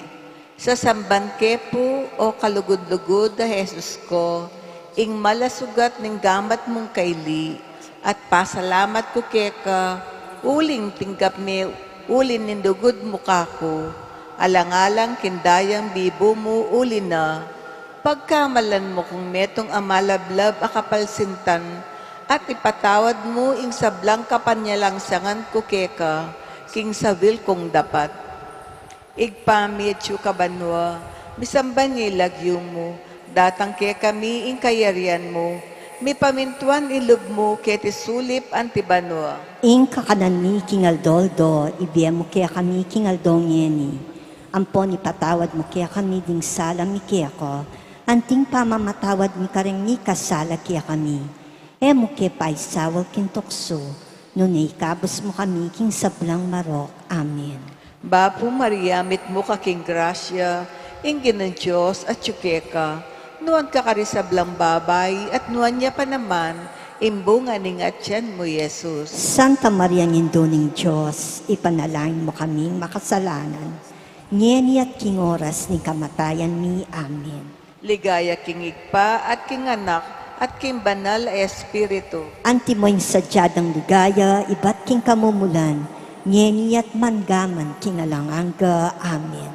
Sasamban ke pu, o kalugud-lugud a Jesus ko, ing mal a sugat ning gamat mung kaili, at pasalamat ku keka, uling tinggap me uli ning lugud mu kaku, alang-alang king dayang bibu mu uli na, pagkamalan mu kung metung a malablab a kapalsintan, at ipatawad mu ing sablang kapanalangsangan ku keka, king sawil kung dapat. Ibpa mi atsu ka banua, misamban ya ing lagyu mu, datang kekami ing kayarian mu, mipamintuan ing lub mu keti sulip anti banua. Ing kakanan mi king aldo-aldo, ibie mu kekami king aldo ngeni. Ampon ipatawad mu kekami ding sala mi keka, anting pamamatawad mi kareng mikasala kekami. E mu ke paisaul king tuksu, nune ikabus mu kami king sablang marok. Amen. Bapu Maria, mitmu ka king grasya, ing Ginung Dios atsu keka, nuan ka karing sablang babai, at nuan ya pa naman ing bunga ning atian mu, Jesus. Santa Maria, Indu ning Dios, ipanalangin mu kaming makasalanan, ngeni at king oras ning kamatayan mi. Amen. Ligaya king Ibpa, at king Anak, at king Banal a Espiritu. Antimo ing sadya dang ligaya, ibat king kamumulan, ngeni at manggaman king alang angga. Amen.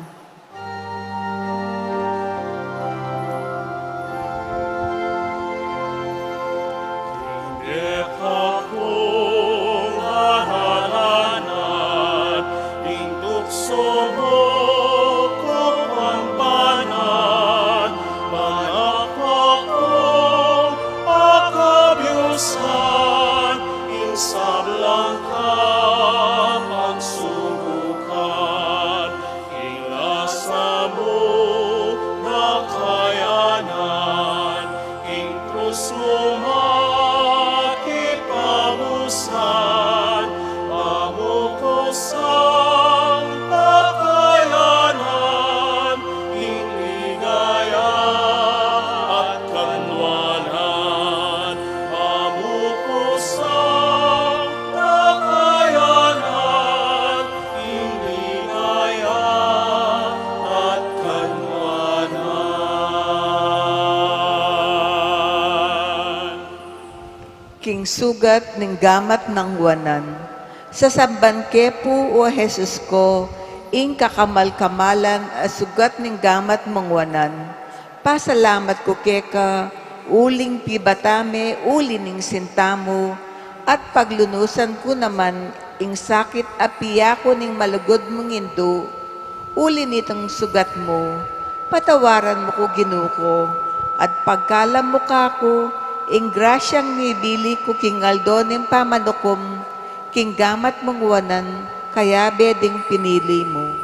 Ing kekang aralan at ing tuksu mu, Ginu kung banal, manakwa kung akabiusan ing sablang kapagsubukan. Ing lasa mu na kayanan, ing krus mu makipamusan, pamukusan, King sugat ning gamat nang Juanan. Sasamban ke pu, O Jesus ko, ing kakamal-kamalan a sugat ning gamat mung Juanan. Pasalamat ku keka, uling pibata me uli ning sinta mu, at paglunusan ku naman ing sakit a piyaku ning malugud mung Indu, uli niting sugat mu. Patawaran mu ku, Ginu ku, at pagkalam mu kaku ing grasyang mibili ku king aldo ning pamanukum king gamat mung Juanan, kayabe ding pinili mu.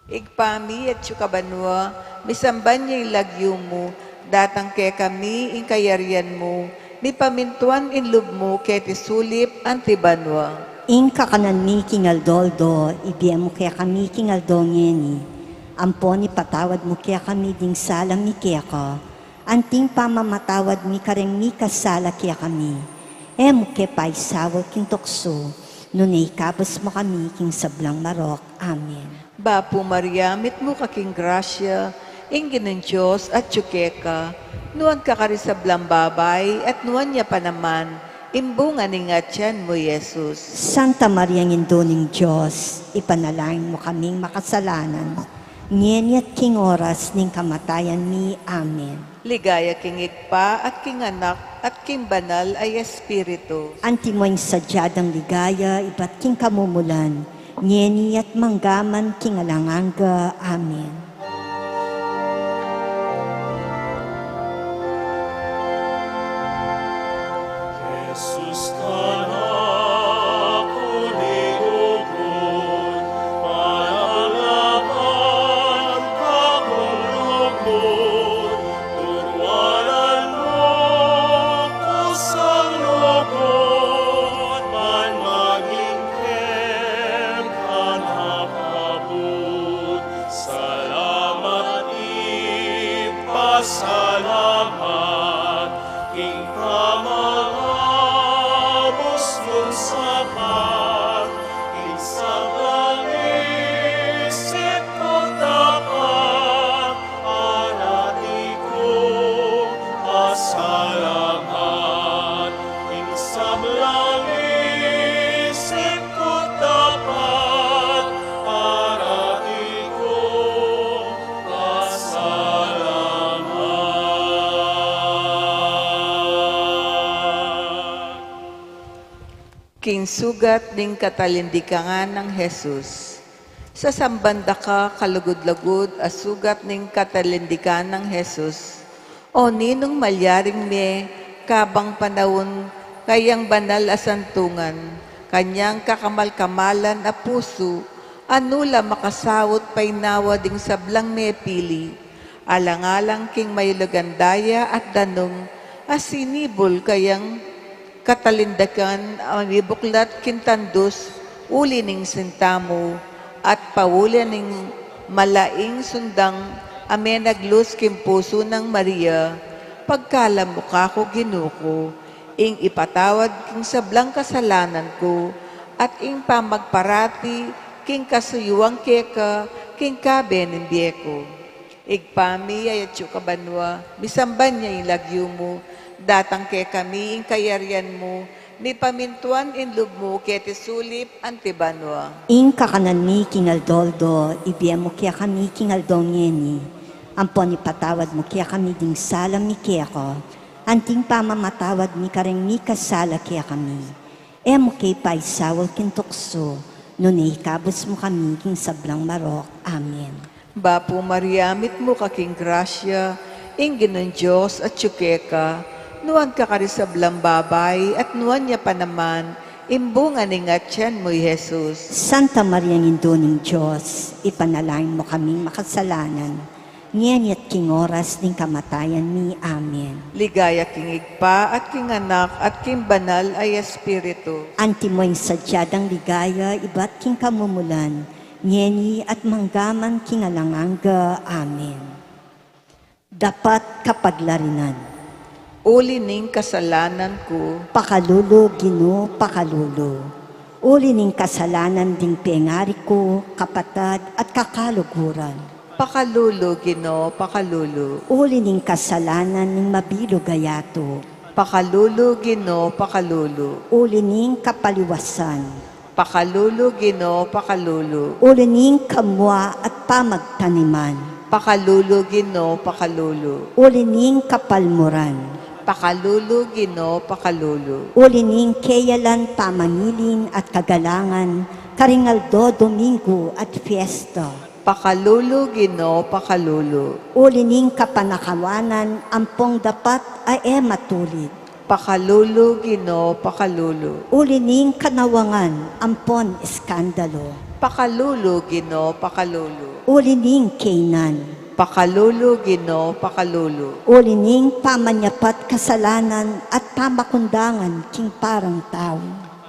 Ibpa mi, atsu ka banua, misamban ya ing lagyu mu, datang kekami ing kayarian mu, mipamintuan ing lub mu keti sulip anti banua. Ing kakanan mi king aldo-aldo, ibie mu kekami king aldo ngeni. Ampon ipatawad mu kekami ding sala mi keka, anting pamamatawad mi kareng mikasala kekami. E mu ke paisaul king tuksu, nune ikabus mu kami king sablang marok. Amen. Bapu Maria, mitmu ka king grasya, ing Ginung Dios atyu keka, nuan ka karing sablang babai, at nuan ya pa naman ing bunga ning atian mu, Jesus. Santa Maria, Indu ning Dios, ipanalangin mu kaming makasalanan, ngeni at king oras ning kamatayan mi. Amen. Ligaya king Ibpa, at king Anak, at king Banal a Espiritu. Antimo ing sadya dang ligaya ibat king kamumulan, ngeni at mangga man king alang angga. Amen. Jesus, kanaku linugud, panalaman ka kung lugud, turuanan mu ku sang lugud, ban maging kekang kapabud. Salamat, Ibpa, salamat, king pamangabus mung sapat, king sablang isip ku tapat, parati kung pasalamat, king sablang isip ku tapat, parati kung pasalamat. King sugat ning katalindikangan nang Jesus. Sasamban da ka kalugud-lugud a sugat ning katalindikan nang Jesus, o Ninung malyaring mie kabang panaun kayang banal a santungan, kanyang kakamal-kamalan a pusu, a nu la makasaut painawa ding sablang mepili, alang-alang king mayuligang daya at danum a sinibul kayang katalindikan a mibuklat king tandus uli ning sinta mu, at pauli ning malaing sundang a menaglus king pusu nang Maria. Pagkalam mu kaku, Ginu ku, ing ipatawad king sablang kasalanan ku, at ing pamagparati king kasuyuan keka king kabe ning bie ku. Ibpa mi, atsu ka banua, misamban ya ing lagyu mu, datang kekami ing kayarian mu, mipamintuan ing lub mu keti sulip anti banua. Ing kakanan mi king aldo-aldo, ibie mu kekami king aldo ngeni. Ampon ipatawad mu kekami ding sala mi keka, anting pamamatawad mi kareng mikasala kekami. E mu ke paisaul king tuksu, nune ikabus mu kami king sablang marok. Amen. Bapu Maria, mitmu ka king grasya, ing Ginung Dios atyu keka, nuan ka karing sablang babai, at nuan ya pa naman ing bunga ning atian mu, i Jesus. Santa Maria, Indu ning Dios, ipanalangin mu kaming makasalanan, ngeni at king oras ning kamatayan mi. Amen. Ligaya king Ibpa, at king Anak, at king Banal a Espiritu. Antimo ing sadya dang ligaya ibat king kamumulan, ngeni at mangga man king alang angga. Amen. Dapat kapaglarinan. Uli ning kasalanan ku. Pakalulu, Ginu, pakalulu. Uli ning kasalanan ding pengari ku, kapatad at kakaluguran. Pakalulu, Ginu, pakalulu. Uli ning kasalanan ning mabilug a yatu. Pakalulu, Ginu, pakalulu. Uli ning kapaliwasan. Pakalulu, Ginu, pakalulu. Uli ning kamua at pamagtaniman. Pakalulu, Ginu, pakalulu. Uli ning kapalmuran. Pakalulu, Ginu, pakalulu. Uli ning keyalan pamangiling at kagalangan, karing aldo Domingo at fiesta. Pakalulu, Ginu, pakalulu. Uli ning kapanakawanan ampong dapat a e matulid. Pakalulu, Ginu, pakalulu. Uli ning kanawangan ampon iskandalu. Pakalulu, Ginu, pakalulu. Uli ning kaynan. Pakalulu, Ginu, pakalulu. Uli ning pamanyapat kasalanan at pamakundangan king parang tau.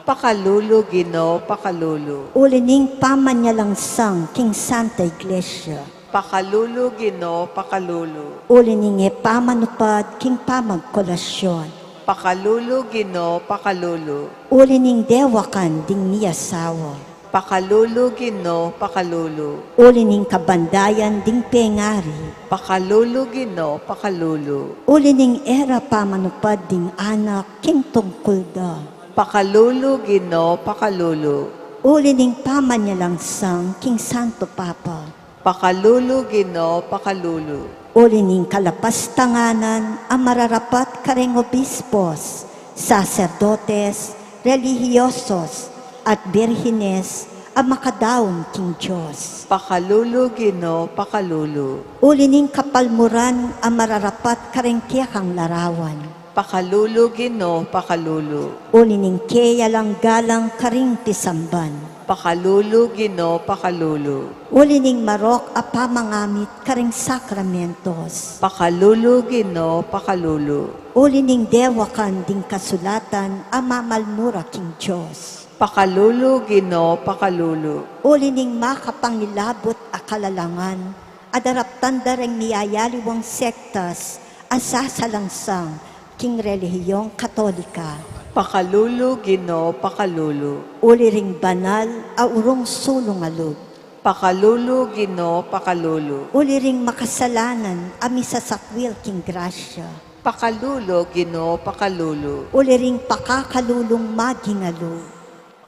Pakalulu, Ginu, pakalulu. Uli ning pamanyalangsang king Santa Iglesia. Pakalulu, Ginu, pakalulu. Uli ning e pamanupad king pamagkolasyon. Pakalulu, Ginu, pakalulu. Uli ning dewakan ding miyasawa. Pakalulu, Ginu, pakalulu. Uli ning kabandayan ding pengari. Pakalulu, Ginu, pakalulu. Uli ning e ra pamanupad ding anak king tungkul da. Pakalulu, Ginu, pakalulu. Uli ning pamanyalangsang king Santo Papa. Pakalulu, Ginu, pakalulu. Uli ning kalapastanganan a mararapat karing obispos, saserdotes, relihiyosos, at birhines a makadaun king Dios. Pakalulu, Ginu, pakalulu. Uli ning kapalmuran a mararapat karing kekang larawan. Pakalulu, Ginu, pakalulu. Uli ning keyalang galang karing pisamban. Pakalulu, Ginu, pakalulu. Uli ning marok a pamangamit karing sakramentos. Pakalulu, Ginu, pakalulu. Uli ning dewakan ding kasulatan a mamalmura king Dios. Pakalulu, Ginu, pakalulu. Uli ning makapangilabut a kalalangan a daraptan da ring miyayaliwang sektas a sasalangsang king relihiyong Katolika. Pakalulu, Ginu, pakalulu. Uli ring banal a urong sulung a lub. Pakalulu, Ginu, pakalulu. Uli ring makasalanan a misasakwil king grasya. Pakalulu, Ginu, pakalulu. Uli ring pakakalulung maging alub.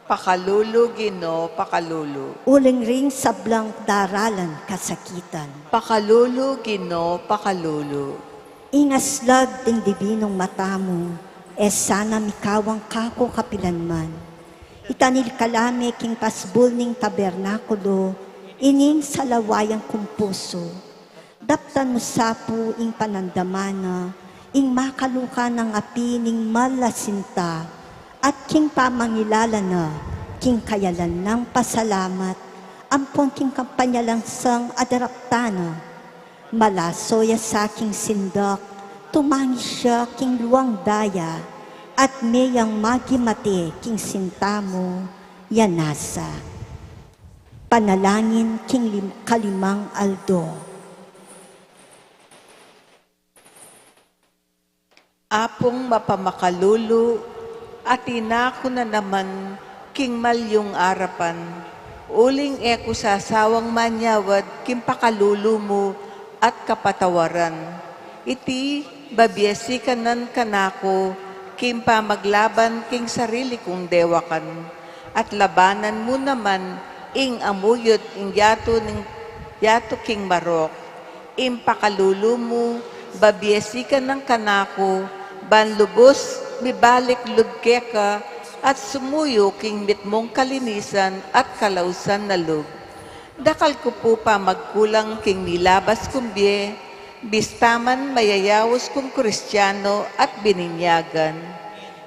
Pakalulu, Ginu, pakalulu. Uli ring sablang daralan kasakitan. Pakalulu, Ginu, pakalulu. Ing aslag ding dibinung mata mu, e sana mikawang kaku kapilanman. Itanil ka la me king pasbul ning tabernakulo ining salawayang kung pusu. Daptan mu sa pu ing panandaman na, ing makaluka nang api ning mal a sinta, at king pamangilala na, king kayalan nang pasalamat, ampon king kampanyalangsang a daraptan na. Malaso ya sa king sindak, tumangis ya king luang daya, at meyang magimate king sinta mu, ya nasa. Panalangin king lim-, kalimang aldo. Apung mapamakalulu, atin na ku na naman king malyung arapan, uling e ku sasawang manyawad king pakalulu mu at kapatawaran. Iti, babie sikanan kanaku king pamaglaban king sarili kung dewakan, at labanan mu naman ing amuyut ing yatu ning, yatu king marok. Ing pakalulu mu, babie sikanan kanaku, ban lubus mibalik lub keka, at sumuyu king mitmung kalinisan at kalausan na lub. Dakal ku pu pamagkulang king nilabas kung bie, bista man mayayaus kung Kristiano at bininyagan.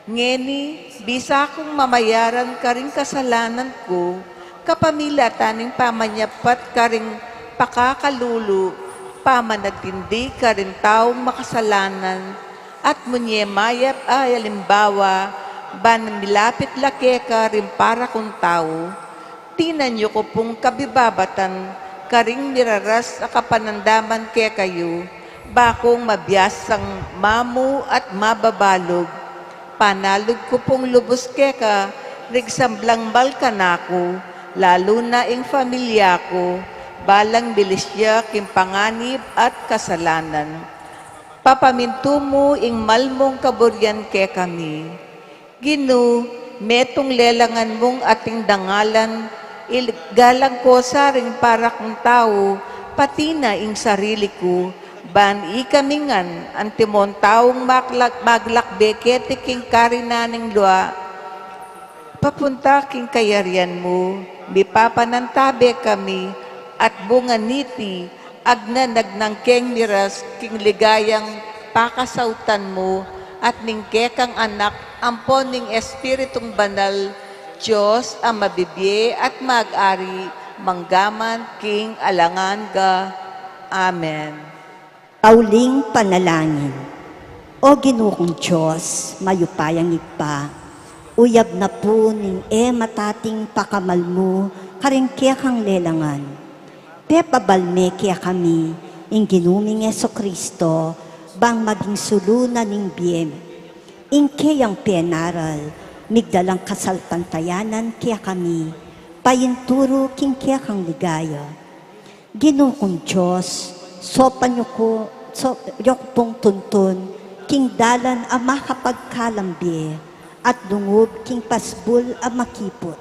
Ngeni, bisa kung mamayaran karing kasalanan ku, kapamilatan ning pamanyapat karing pakakalulu, pamanatindi karing taung makasalanan, at munye mayap a alimbawa, ban milapit la keka ring para kung tau. Tinan yu ku pung kabibabatan karing miraras a kapanandaman kekayu, ba kung mabiasang mamu at mababalug. Panalug ku pung lubus keka ring sablang mal kanaku, lalu na ing familia ku, balang milisya king panganib at kasalanan. Papamintu mu ing mal mung kaburian kekami. Ginu, metung lelangan mung ating dangalan, igalang ko sa ring para kung tau, pati na ing sarili ku, ban ikami ngan antimong taung maglak-, maglakbe keti king karinan ning lua, papunta king kayarian mu, mipapanantabe kami, at bunga niti, agnanagnang keng miras king ligayang pakasautan mu, at ning kekang Anak, ampon ning Espiritung Banal, Dios a mabibie at mag-ari, manggaman king alang angga. Amen. Auling panalangin. O Ginu kung Dios, mayupayang Ibpa, uyab na pu ning e matating pakamal mu karing kekang lelangan, pepabal me kekami ing Ginu ming Jesucristo, bang maging sulu na ning bie mi. Ing keyang penaral, migdalang kasalpantayanan kekami, painturu king kekang ligaya. Ginu kung Dios, sopan yu ku, so, yu ku pung tuntun king dalan a makapagkalam bie at lungub king pasbul a makiput.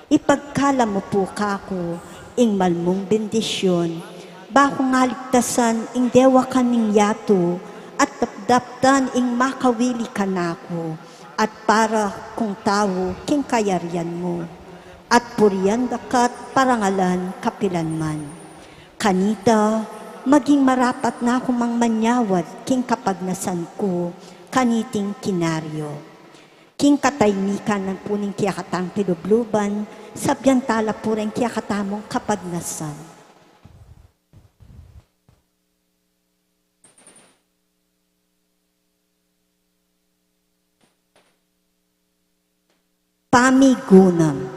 Ipagkalam mu pu kaku ing mal mung bendisyun, ba kung aligtasan ing dewakan ning yatu at dapdaptan ing makawili kanaku at para kung tau king kayarian mu, at purian daka at parangalan kapilan man. Kanita, maging marapat na ku mang manyawad king kapagnasan ku kaniting kinaryu. King kataymikan na pu ning kekatang pilubluban, sabyan tala pu ring kekatamung kapagnasan. Pamigunam.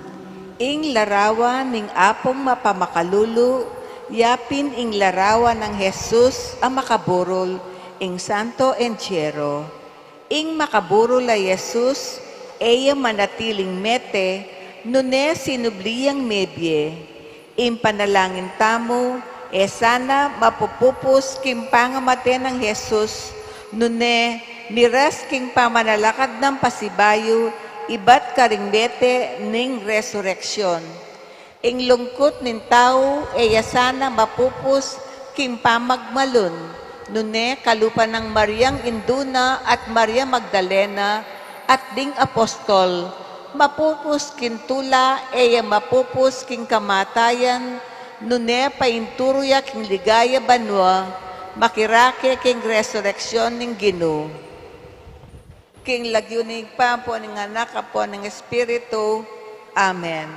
Ing larawan ning Apung mapamakalulu, yapin ing larawan nang Jesus a makaburul, ing Santo Entierro. Ing makaburul a Jesus, e ya manatiling mete, nune sinubli yang mebie. Ing panalangin tamu, e sana mapupupus king pangamate nang Jesus, nune miras king pamanalakad nang pasibayu, ibat karing mete ning resureksyun. Ing lungkut ning tau, e ya sana mapupus king pamagmalun, nune kalupa nang Mariang indu na at Maria Magdalena at ding apostol, mapupus king tula, e ya mapupus king kamatayan, nune painturu ya king ligaya banua, makirake king resureksyun ning Ginu. King lagyu ning Ibpa, ampon ning Anak, ampon ning Espiritu. Amen.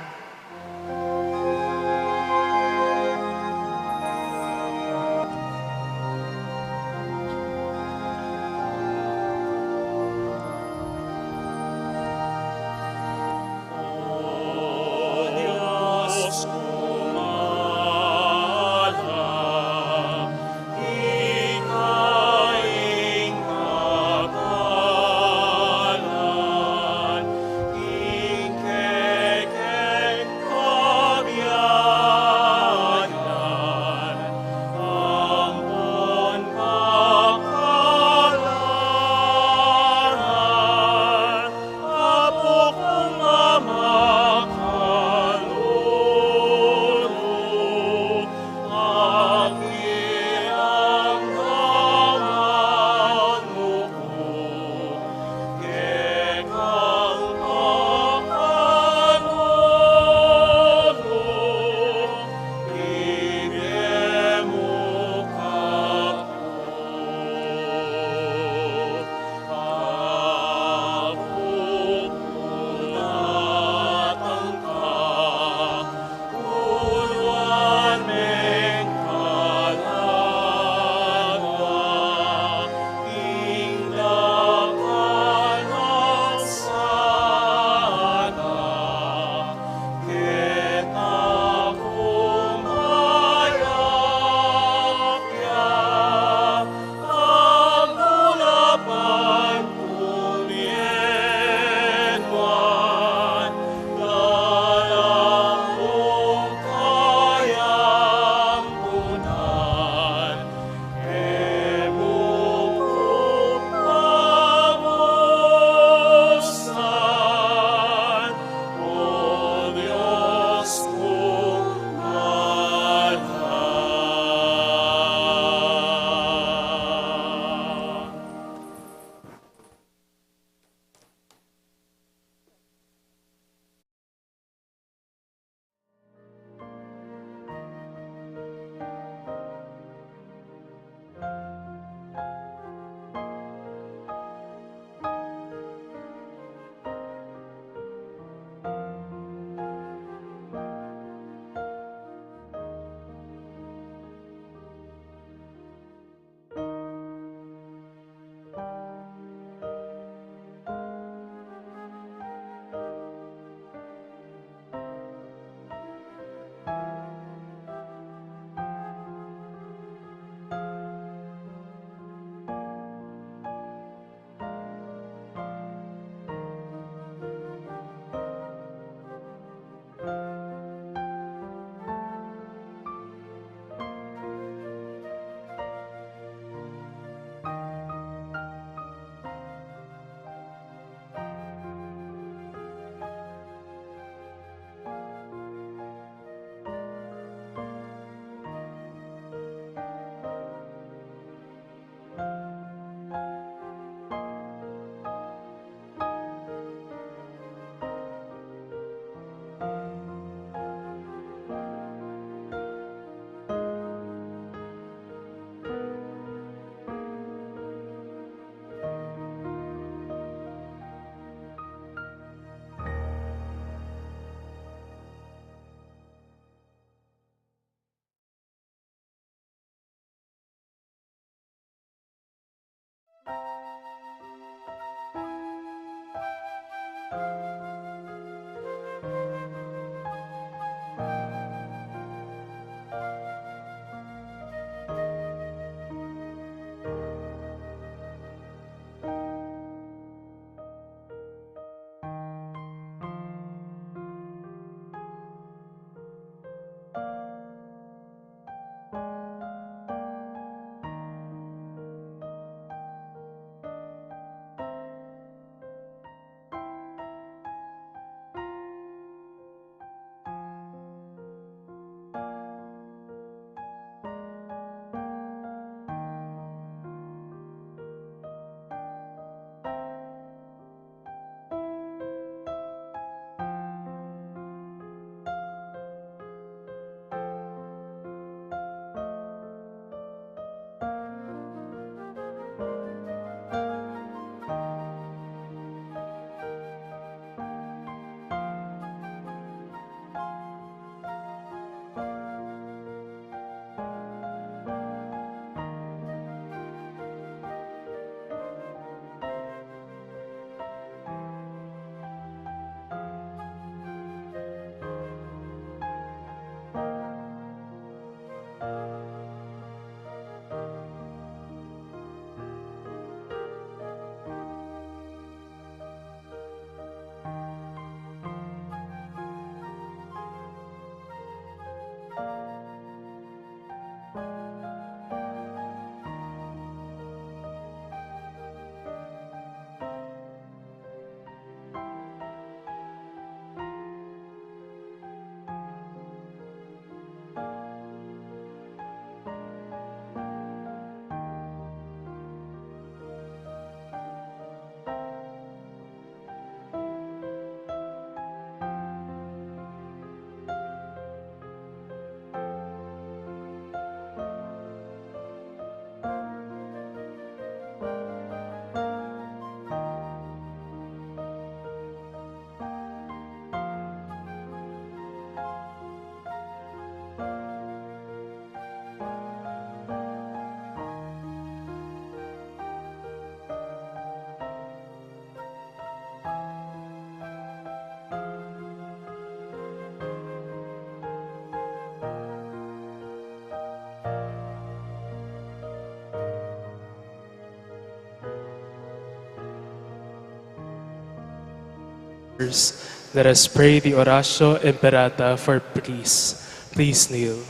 Let us pray the Oratio Imperata for peace. Please kneel.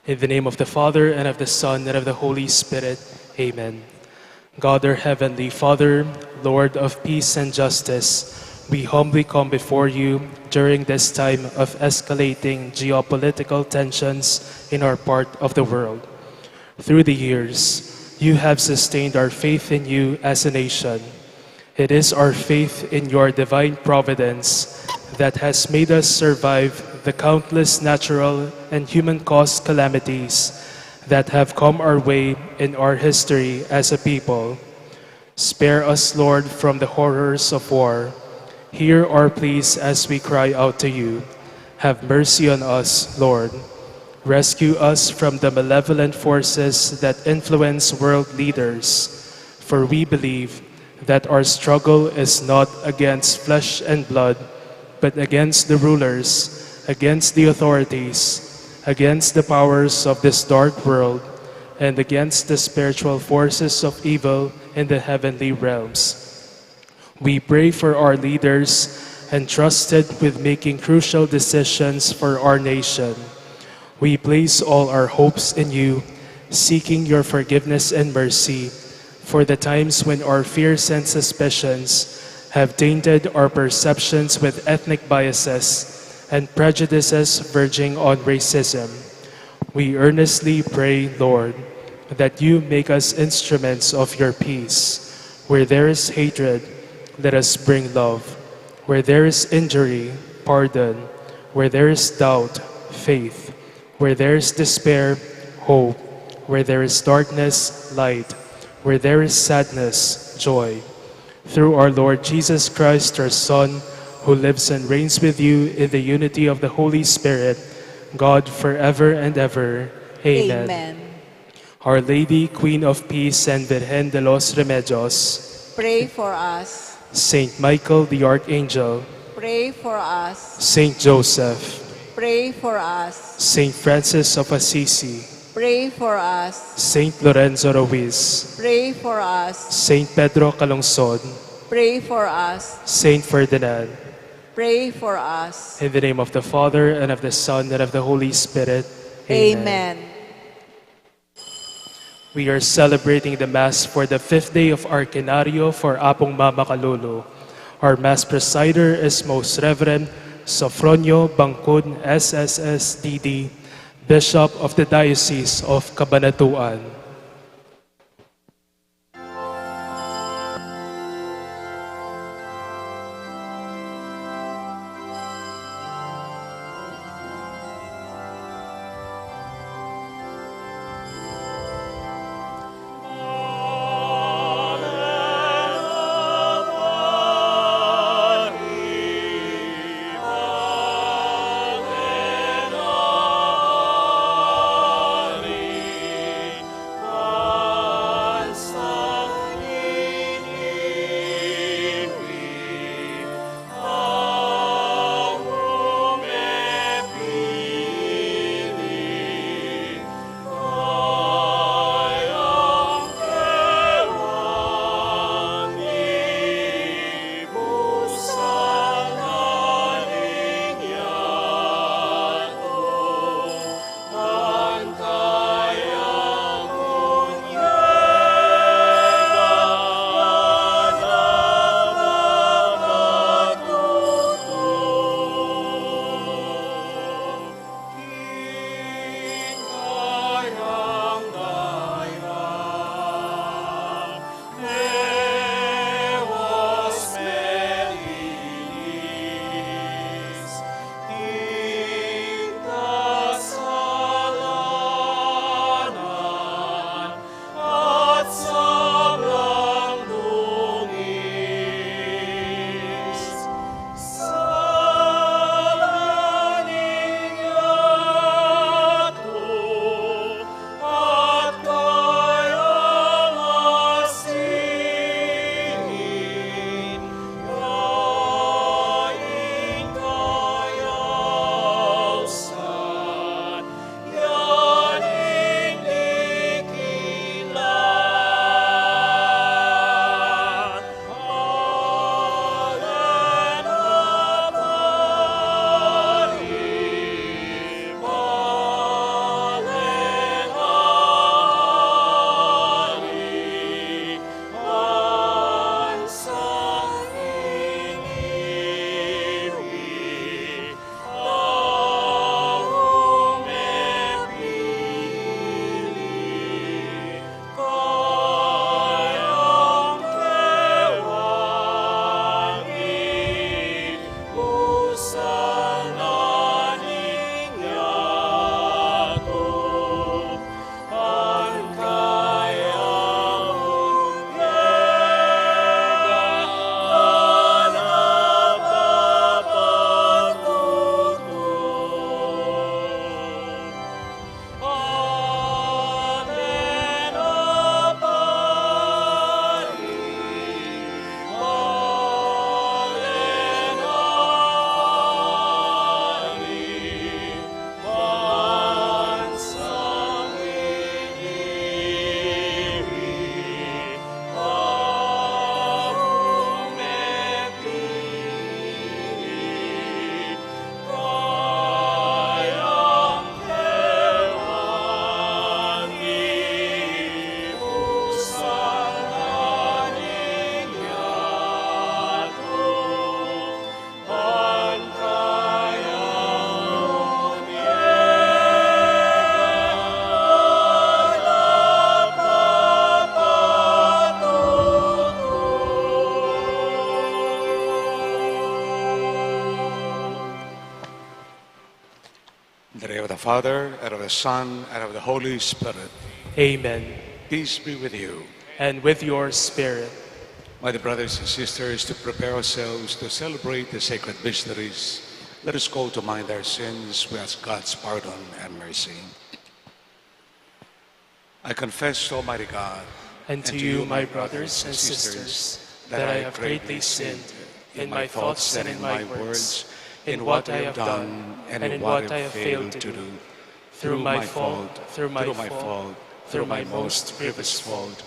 In the name of the Father, and of the Son, and of the Holy Spirit. Amen. God, our Heavenly Father, Lord of peace and justice, we humbly come before you during this time of escalating geopolitical tensions in our part of the world. Through the years, you have sustained our faith in you as a nation. It is our faith in your divine providence that has made us survive the countless natural and human caused calamities that have come our way in our history as a people. Spare us, Lord, from the horrors of war. Hear our pleas as we cry out to you. Have mercy on us, Lord. Rescue us from the malevolent forces that influence world leaders, for we believe that our struggle is not against flesh and blood, but against the rulers, against the authorities, against the powers of this dark world, and against the spiritual forces of evil in the heavenly realms. We pray for our leaders entrusted with making crucial decisions for our nation. We place all our hopes in you, seeking your forgiveness and mercy for the times when our fears and suspicions have tainted our perceptions with ethnic biases and prejudices verging on racism. We earnestly pray, Lord, that you make us instruments of your peace. Where there is hatred, let us bring love. Where there is injury, pardon. Where there is doubt, faith. Where there is despair, hope. Where there is darkness, light. Where there is sadness, joy. Through our Lord Jesus Christ, our Son, who lives and reigns with you in the unity of the Holy Spirit, God, forever and ever. Amen. Amen. Our Lady, Queen of Peace and Virgen de los Remedios. Pray for us. Saint Michael the Archangel. Pray for us. Saint Joseph. Pray for us. Saint Francis of Assisi. Pray for us. Saint Lorenzo Ruiz. Pray for us. Saint Pedro Calungsod. Pray for us. Saint Ferdinand. Pray for us. In the name of the Father, and of the Son, and of the Holy Spirit. Amen. Amen. We are celebrating the Mass for the fifth day of Arkenario for Apung Mama Kalulu. Our Mass presider is Most Reverend Sofronio Bangkun, S S S D D, Bishop of the Diocese of Cabanatuan. In the name of the Father, and of the Son, and of the Holy Spirit. Amen. Peace be with you. And with your spirit. My dear brothers and sisters, to prepare ourselves to celebrate the sacred mysteries, let us call to mind our sins. We ask God's pardon and mercy. I confess to Almighty God and to you, my brothers and sisters, that I have greatly sinned in my thoughts and in my words, in what I have done and in what I have failed to do, through my fault, through my fault, through my most grievous fault.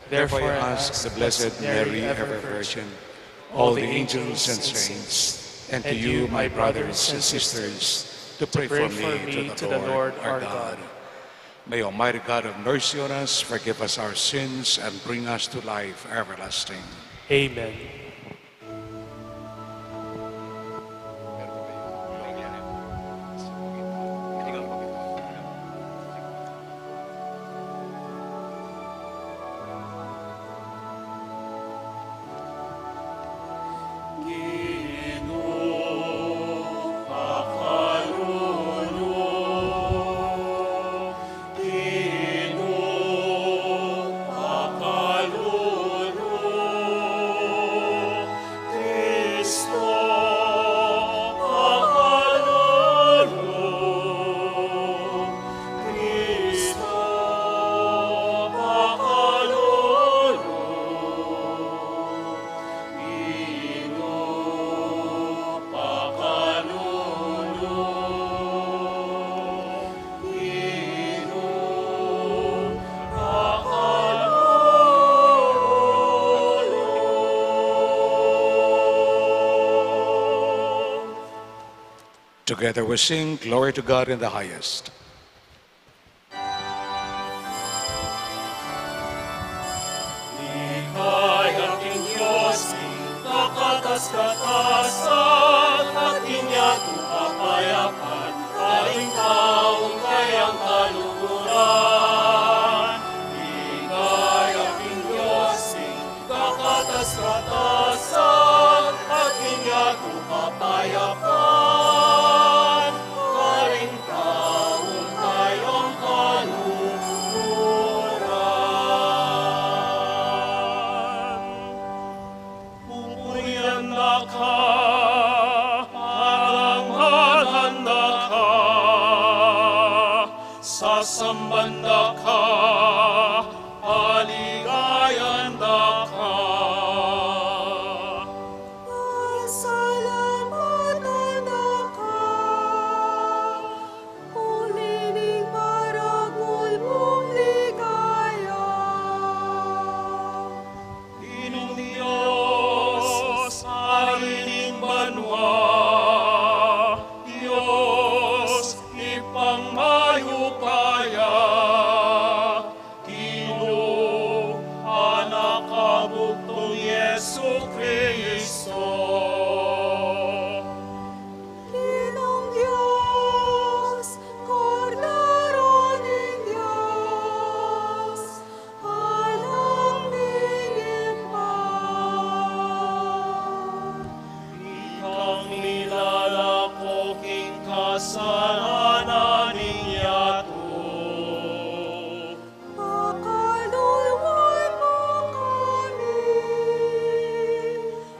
Therefore I ask the Blessed Mary, ever Virgin, all the angels and saints, and to you, my brothers and sisters, to pray for me to the Lord our God. May Almighty God have mercy on us, forgive us our sins, and bring us to life everlasting. Amen. Together we sing, "Glory to God in the highest." Ligaya king Dios king kakatas-katasan, at king yatu kapayapan, karing taung kayang kaluguran. Ligaya king Dios king kakatas-katasan, at king yatu kapayapan, karing taung kayang kaluguran. Pupurian da ka, parangalan da ka, sasamban da ka, paligayan da ka. Pasalamatan da ka, uli ning maragul mung ligaya. Ginung Dios, Ari ning banua, Dios Ibpang mayupaya, Ginu, Anak a bugtung Jesucristo. Ginung Dios, Kordero ning Dios, Alang ning Ibpa. Ikang milalako king kasalanan ning yatu, pakaluluan mu kami.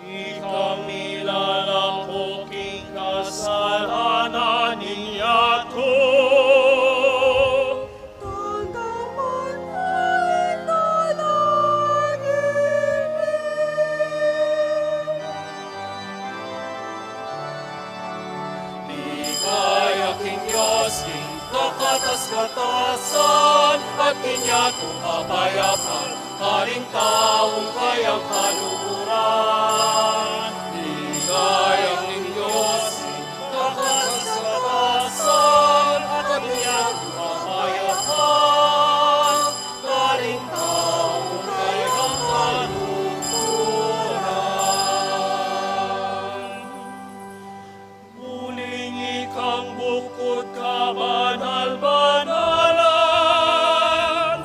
Ikang milalako king kasalanan ning yatu, tanggapan mu ing dalangin mi. Ligaya king Dios king kakatas-katasan, at king yatu kapayapan, karing taung kayang kaluguran. Ligaya king Dios king kakatas-katasan, at king yatu kapayapan, karing taung kayang kaluguran. Uling ikang bukud kabanal-banalan,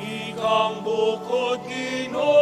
ikang bukud Ginu,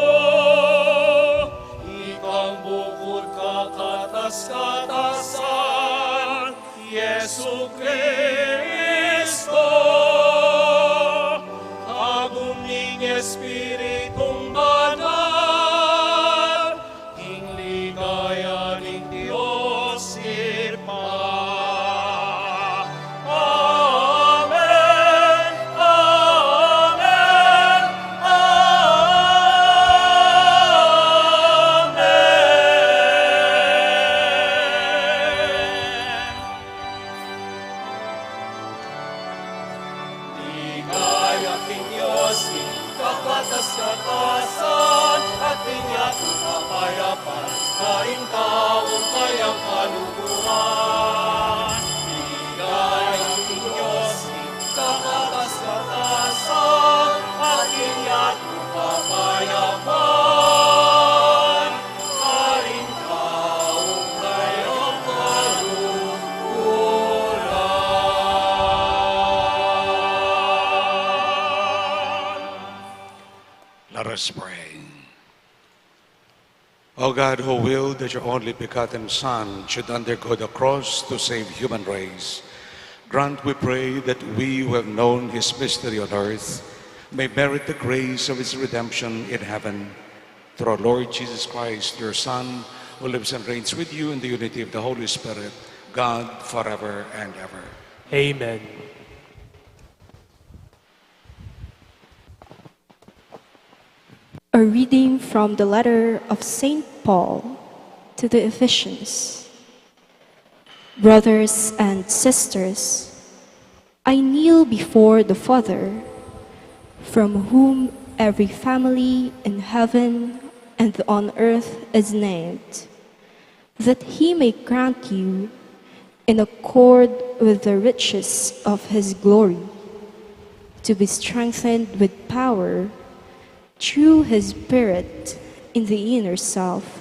O God, who willed that your only begotten Son should undergo the cross to save human race, grant, we pray, that we who have known his mystery on earth may merit the grace of his redemption in heaven. Through our Lord Jesus Christ, your Son, who lives and reigns with you in the unity of the Holy Spirit, God, forever and ever. Amen. A reading from the letter of Saint Paul to the Ephesians. Brothers and sisters, I kneel before the Father, from whom every family in heaven and on earth is named, that he may grant you, in accord with the riches of his glory, to be strengthened with power through his Spirit in the inner self,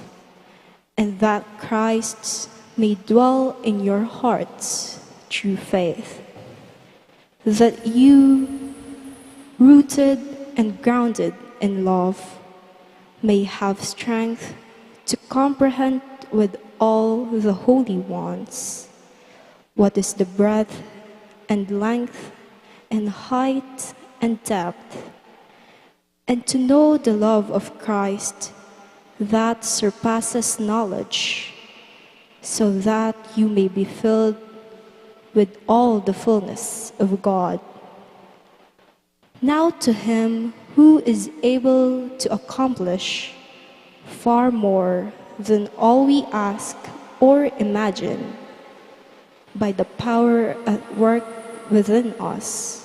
and that Christ may dwell in your hearts through faith, that you, rooted and grounded in love, may have strength to comprehend with all the holy ones what is the breadth and length and height and depth, and to know the love of Christ that surpasses knowledge, so that you may be filled with all the fullness of God. Now to him who is able to accomplish far more than all we ask or imagine by the power at work within us.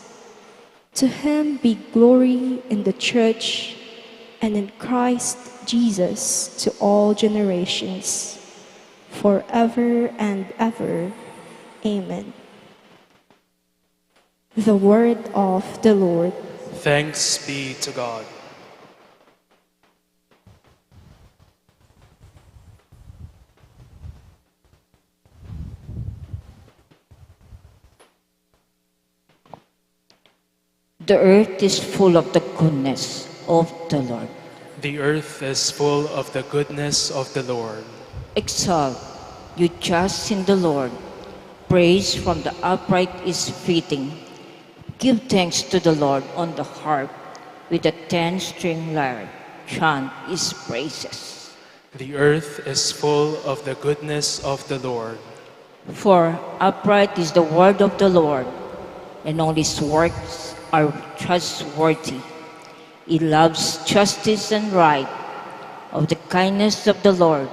To him be glory in the church and in Christ Jesus to all generations, forever and ever. Amen. The word of the Lord. Thanks be to God. The earth is full of the goodness of the Lord. The earth is full of the goodness of the Lord. Exalt, you just in the Lord. Praise from the upright is fitting. Give thanks to the Lord on the harp. With a ten-string lyre, chant his praises. The earth is full of the goodness of the Lord. For upright is the word of the Lord, and all his works are trustworthy. He loves justice and right. Of the kindness of the Lord,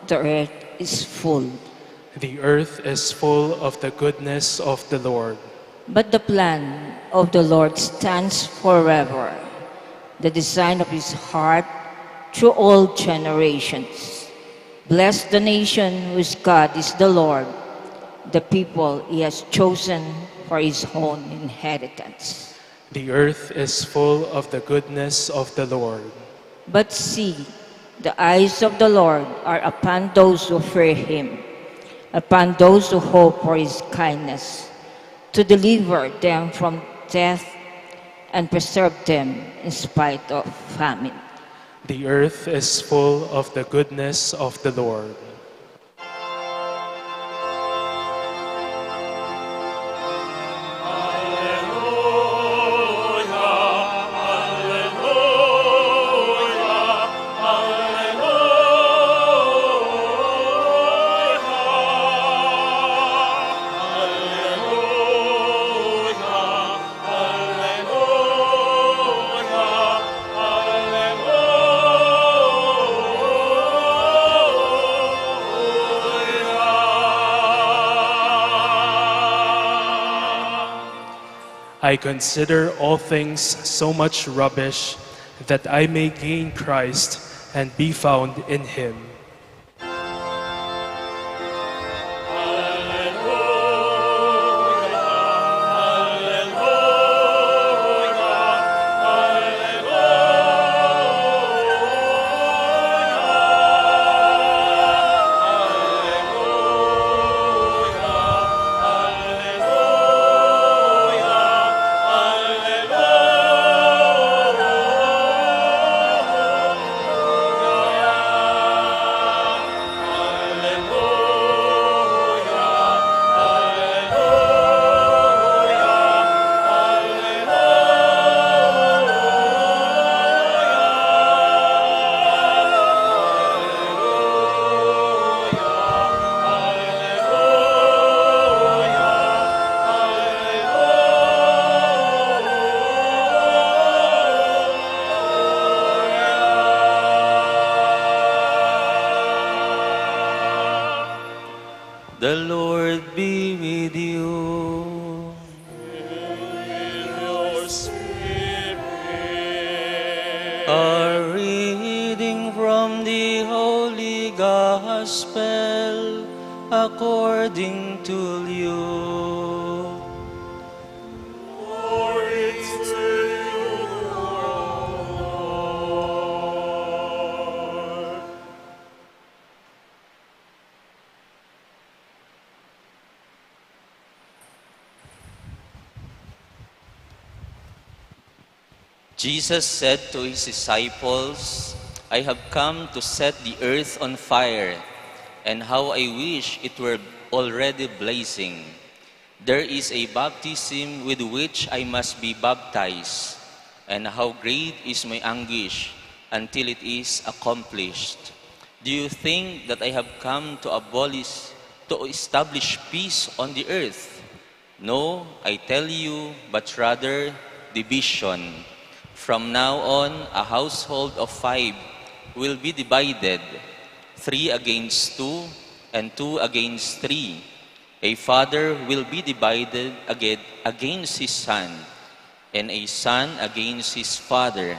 the earth is full. The earth is full of the goodness of the Lord. But the plan of the Lord stands forever, the design of his heart through all generations. Bless the nation whose God is the Lord, the people he has chosen for his own inheritance. The earth is full of the goodness of the Lord. But see, the eyes of the Lord are upon those who fear him, upon those who hope for his kindness, to deliver them from death and preserve them in spite of famine. The earth is full of the goodness of the Lord. I consider all things so much rubbish, that I may gain Christ and be found in him. The Lord be with you. With your spirit. A reading from the Holy Gospel according to Luke. Glory to you, O Lord. Jesus said to his disciples, "I have come to set the earth on fire, and how I wish it were already blazing. There is a baptism with which I must be baptized, and how great is my anguish until it is accomplished. Do you think that I have come to abolish, to establish peace on the earth? No, I tell you, but rather division. From now on, a household of five will be divided, three against two, and two against three. A father will be divided ag-, against his son, and a son against his father,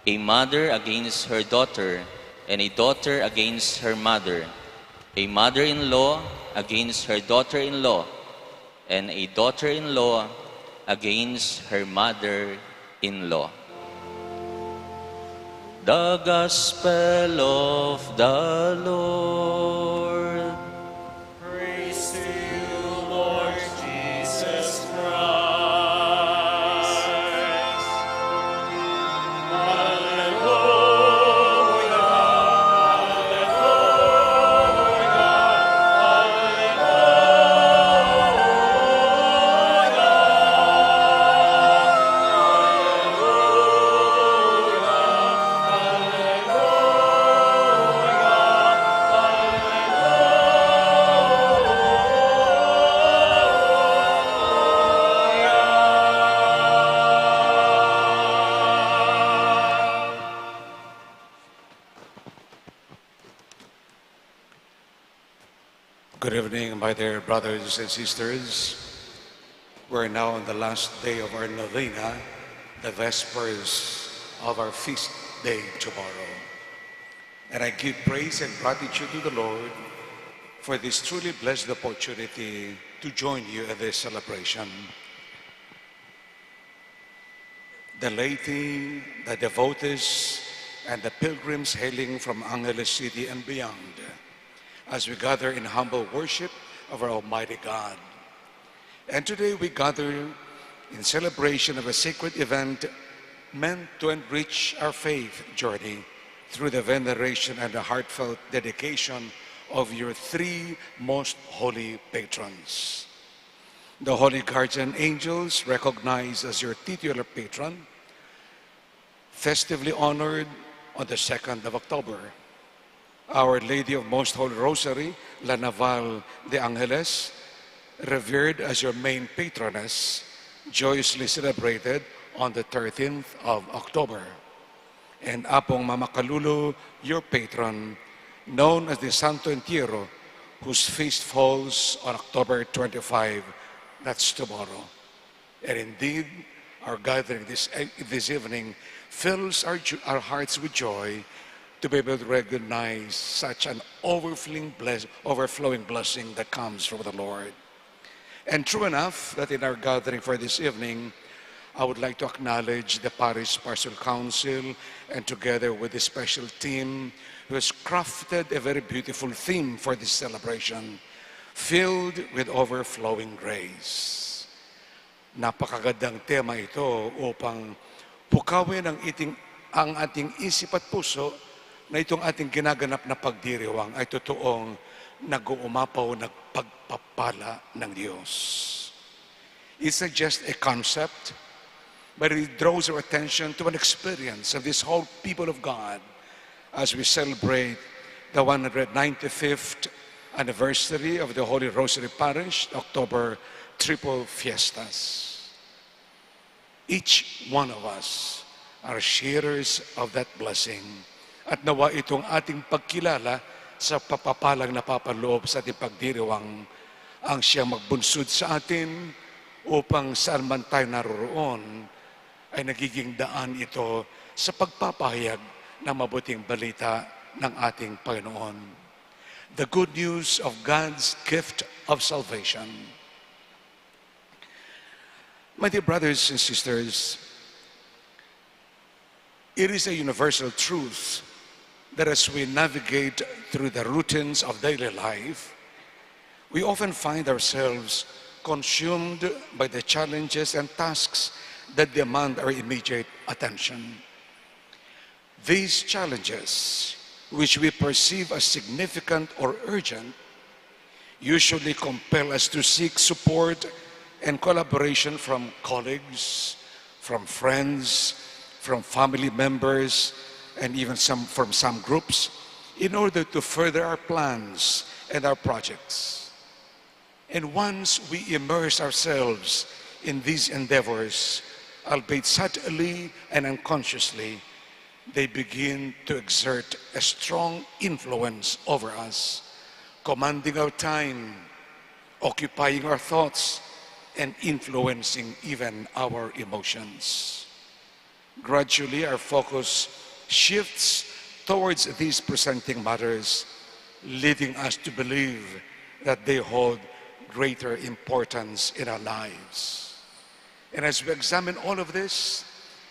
a mother against her daughter, and a daughter against her mother, a mother-in-law against her daughter-in-law, and a daughter-in-law against her mother-in-law." The Gospel of the Lord. Praise to you, Lord Jesus Christ. Alleluia, alleluia, alleluia, alleluia, alleluia. Good evening, my dear brothers and sisters. We're now on the last day of our novena, the vespers of our feast day tomorrow. And I give praise and gratitude to the Lord for this truly blessed opportunity to join you at this celebration. The laity, the devotees, and the pilgrims hailing from Angeles City and beyond, as we gather in humble worship of our Almighty God. And today we gather in celebration of a sacred event meant to enrich our faith journey through the veneration and the heartfelt dedication of your three most holy patrons. The holy guardian angels recognized as your titular patron, festively honored on the second of October. Our Lady of Most Holy Rosary, La Naval de Angeles, revered as your main patroness, joyously celebrated on the thirteenth of October. And Apong Mama Kalulu, your patron, known as the Santo Entierro, whose feast falls on October twenty-five, that's tomorrow. And indeed, our gathering this, this evening fills our jo-, our hearts with joy to be able to recognize such an overflowing bless-, overflowing blessing that comes from the Lord. And true enough that in our gathering for this evening, I would like to acknowledge the Parish Pastoral Council, and together with the special team who has crafted a very beautiful theme for this celebration, filled with overflowing grace. Napakagandang tema ito upang pukawin ang iting, ang ating isip at puso na itong ating ginaganap na pagdiriwang ay totoong nag-uumapaw, nagpagpapala ng Diyos. It's not just a concept, but it draws our attention to an experience of this whole people of God as we celebrate the one hundred ninety-fifth anniversary of the Holy Rosary Parish, October Triple Fiestas. Each one of us are sharers of that blessing. At nawa itong ating pagkilala Sa pagpapalang napapaloob sa ating pagdiriwang, ang siyang magbunsod sa atin upang saan man tayo naroroon, ay nagiging daan ito sa pagpapahayag ng mabuting balita ng ating Panginoon. The good news of God's gift of salvation. My dear brothers and sisters, it is a universal truth that as we navigate through the routines of daily life, we often find ourselves consumed by the challenges and tasks that demand our immediate attention. These challenges, which we perceive as significant or urgent, usually compel us to seek support and collaboration from colleagues, from friends, from family members, and even some, from some groups in order to further our plans and our projects. And once we immerse ourselves in these endeavors, albeit subtly and unconsciously, they begin to exert a strong influence over us, commanding our time, occupying our thoughts, and influencing even our emotions. Gradually, our focus shifts towards these presenting matters, leading us to believe that they hold greater importance in our lives. And as we examine all of this,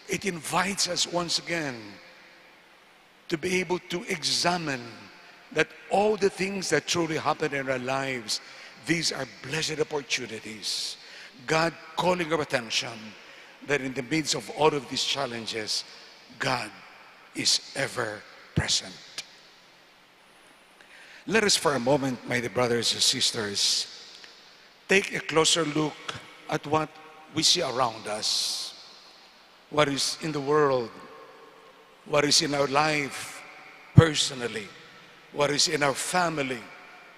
it invites us once again to be able to examine that all the things that truly happen in our lives, these are blessed opportunities. God calling our attention that in the midst of all of these challenges, God is ever present. Let us, for a moment, my dear brothers and sisters, take a closer look at what we see around us. What is in the world, what is in our life personally, what is in our family,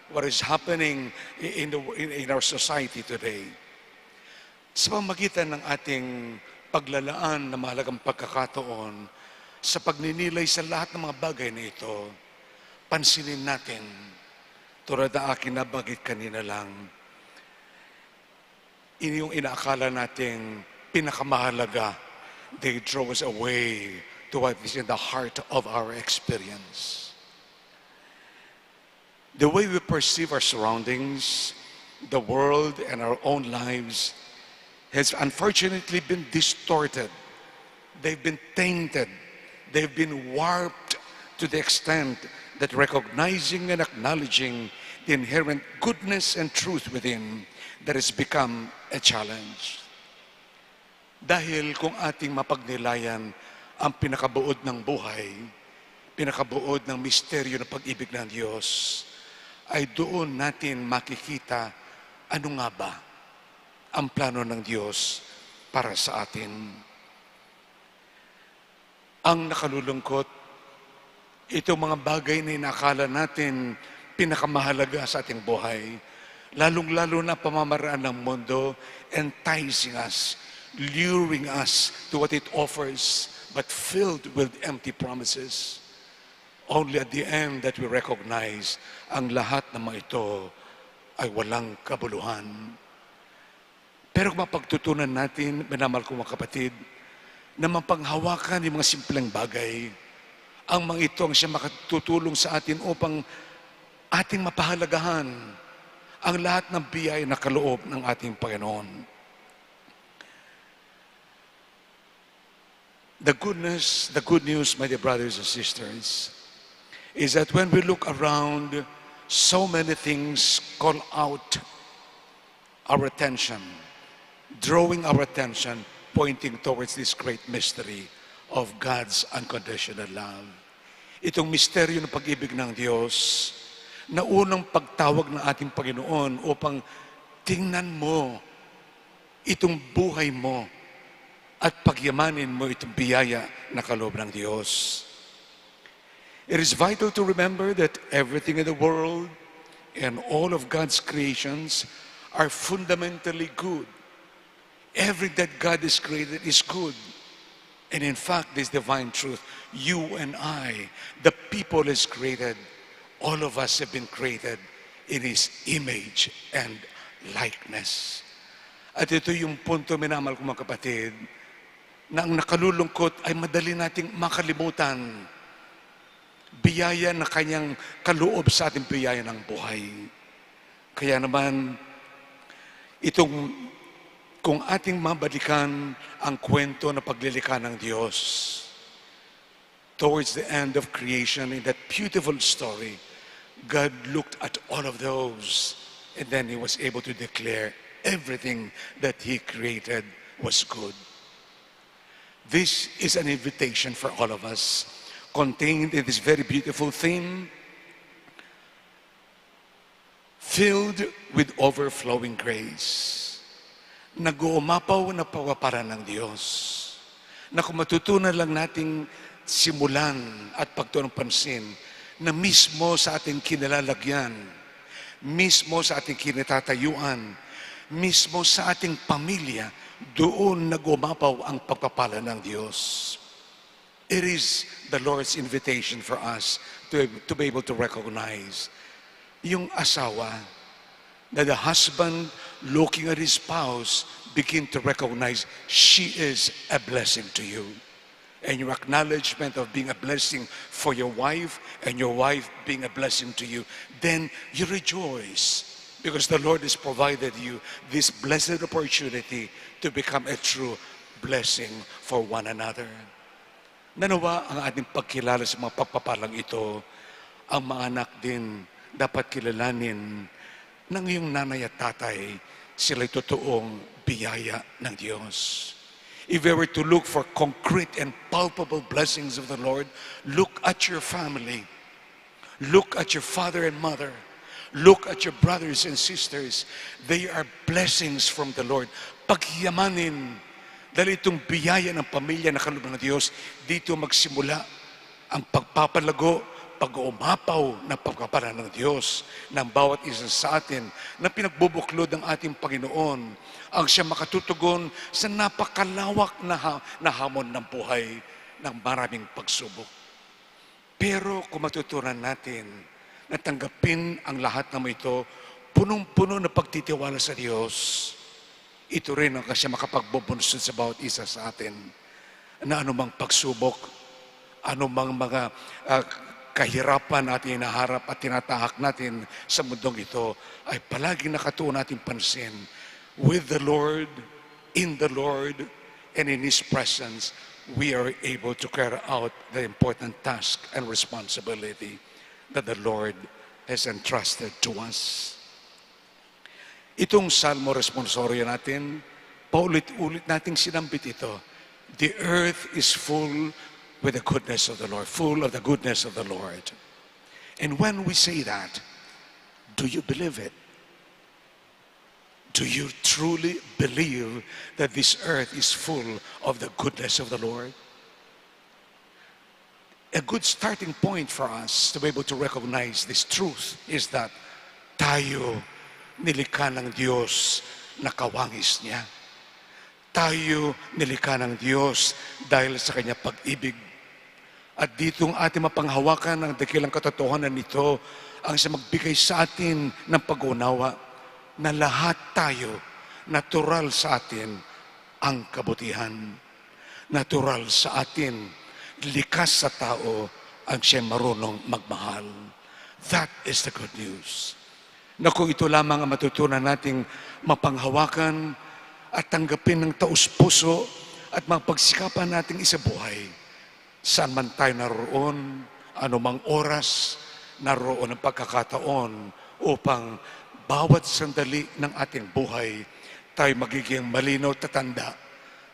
what is happening i-, in the, in, in our society today. Sa pamagitan ng ating paglalaan ng mahalagang pagkakataon sa pagninilay sa lahat ng mga bagay na ito, pansinin natin, tulad ng aking nabanggit kanina lang, ini yung inaakala nating pinakamahalaga, they draw us away to what is in the heart of our experience. The way we perceive our surroundings, the world, and our own lives has unfortunately been distorted. They've been tainted. They've been warped to the extent that recognizing and acknowledging the inherent goodness and truth within, that has become a challenge. Dahil kung ating mapagnilayan ang pinakabuod ng buhay, pinakabuod ng misteryo ng pag-ibig ng Diyos, ay doon natin makikita ano nga ba ang plano ng Diyos para sa atin. Ang nakalulungkot, itong mga bagay na inaakala natin pinakamahalaga sa ating buhay, lalong-lalo na pamamaraan ng mundo, enticing us, luring us to what it offers, but filled with empty promises. Only at the end that we recognize ang lahat ng mga ito ay walang kabuluhan. Pero kung mapagtutunan natin, minamahal kong mga kapatid, na mapanghawakan yung mga simpleng bagay, ang mga ito ang siya makatutulong sa atin upang ating mapahalagahan ang lahat ng biyaya na kaloob ng ating Panginoon. The goodness, the good news, my dear brothers and sisters, is that when we look around, so many things call out our attention, drawing our attention, pointing towards this great mystery of God's unconditional love. Itong misteryo ng pag-ibig ng Diyos na unang pagtawag ng ating Panginoon upang tingnan mo itong buhay mo at pagyamanin mo itong biyaya na kaloob ng Diyos. It is vital to remember that everything in the world and all of God's creations are fundamentally good. Everything that God has created is good. And in fact, this divine truth, you and I, the people is created, All of us have been created in His image and likeness. At ito yung punto, minamahal kong mga kapatid, na ang nakalulungkot ay madali nating makalimutan. Biyaya na kanyang kaloob sa ating biyaya ng buhay. Kaya naman, itong kung ating mabalikan ang kwento ng paglilikha ng Diyos, towards the end of creation, in that beautiful story, God looked at all of those, and then He was able to declare everything that He created was good. This is an invitation for all of us, contained in this very beautiful theme, filled with overflowing grace. Nag-uumapaw na pagpapala ng Diyos, na kung matutunan lang nating simulan at pagtuon ng pansin, na mismo sa ating kinalalagyan, mismo sa ating kinatatayuan, mismo sa ating pamilya, doon nag-uumapaw ang pagpapala ng Diyos. It is the Lord's invitation for us to, to be able to recognize yung asawa, that the husband, looking at his spouse, begin to recognize she is a blessing to you. And your acknowledgement of being a blessing for your wife and your wife being a blessing to you, then you rejoice because the Lord has provided you this blessed opportunity to become a true blessing for one another. Nanawa ang ating pagkilala sa mga pagpapalang ito, ang mga anak din dapat kilalanin ng iyong nanay at tatay, sila'y totoong biyaya ng Diyos. If we were to look for concrete and palpable blessings of the Lord, look at your family. Look at your father and mother. Look at your brothers and sisters. They are blessings from the Lord. Pagyamanin, dahil itong biyaya ng pamilya na kaloob ng Diyos, dito magsimula ang pagpapalago, pag-uumapaw ng pagpapala ng Diyos ng bawat isa sa atin na pinagbubuklod ng ating Panginoon, ang siya makatutugon sa napakalawak na ha-, na hamon ng buhay ng maraming pagsubok. Pero kung matutunan natin na tanggapin ang lahat ng ito, punong-puno ng pagtitiwala sa Diyos, ito rin ang kasi makapagbubunsod sa bawat isa sa atin na anumang pagsubok, anumang mga, ah, kahirapan na ating hinaharap at tinatahak natin sa mundong ito, ay palaging nakatuon ating pansin, with the Lord, in the Lord, and in His presence, we are able to carry out the important task and responsibility that the Lord has entrusted to us. Itong Salmo Responsorio natin, paulit-ulit nating sinambit ito. The earth is full with the goodness of the Lord, full of the goodness of the Lord. And when we say that, do you believe it? Do you truly believe that this earth is full of the goodness of the Lord? A good starting point for us to be able to recognize this truth is that tayo nilikha ng Diyos na kawangis niya. Tayo nilikha ng Diyos dahil sa kanyang pag-ibig. At ditong ating mapanghawakan ang dakilang katotohanan nito, ang sa magbigay sa atin ng pag-unawa na lahat tayo, natural sa atin ang kabutihan. Natural sa atin, likas sa tao ang siya'y marunong magmahal. That is the good news. Na kung ito lamang ang matutunan nating mapanghawakan at tanggapin ng taus-puso at mapagsikapan nating isabuhay, saan man tayo naroroon, anumang oras, naroroon ang pagkakataon upang bawat sandali ng ating buhay, tayo magiging malinaw tatanda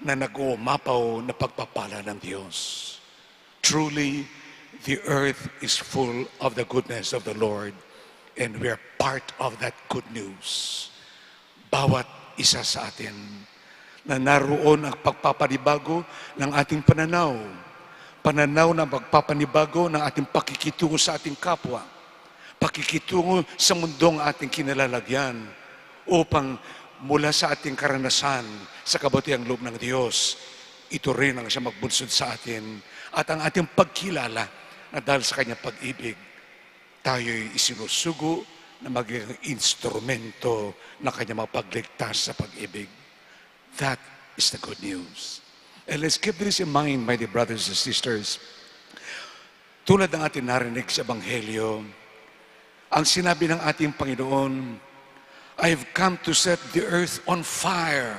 na nag-uumapaw na pagpapala ng Diyos. Truly, the earth is full of the goodness of the Lord, and we are part of that good news. Bawat isa sa atin na naroon ang pagpapanibago ng ating pananaw. Pananaw na magpapanibago ng ating pakikitungo sa ating kapwa, pakikitungo sa mundong ating kinalalagyan, upang mula sa ating karanasan sa kabutiang loob ng Diyos, ito rin ang siya magbunsod sa atin at ang ating pagkilala na dahil sa kanyang pag-ibig, Tayo'y isinusugo na maging instrumento na kanya mapagligtas sa pag-ibig. That is the good news. And let's keep this in mind, my dear brothers and sisters. Tulad ng ating narinig sa Ebanghelyo, ang sinabi ng ating Panginoon, "I've come to set the earth on fire,"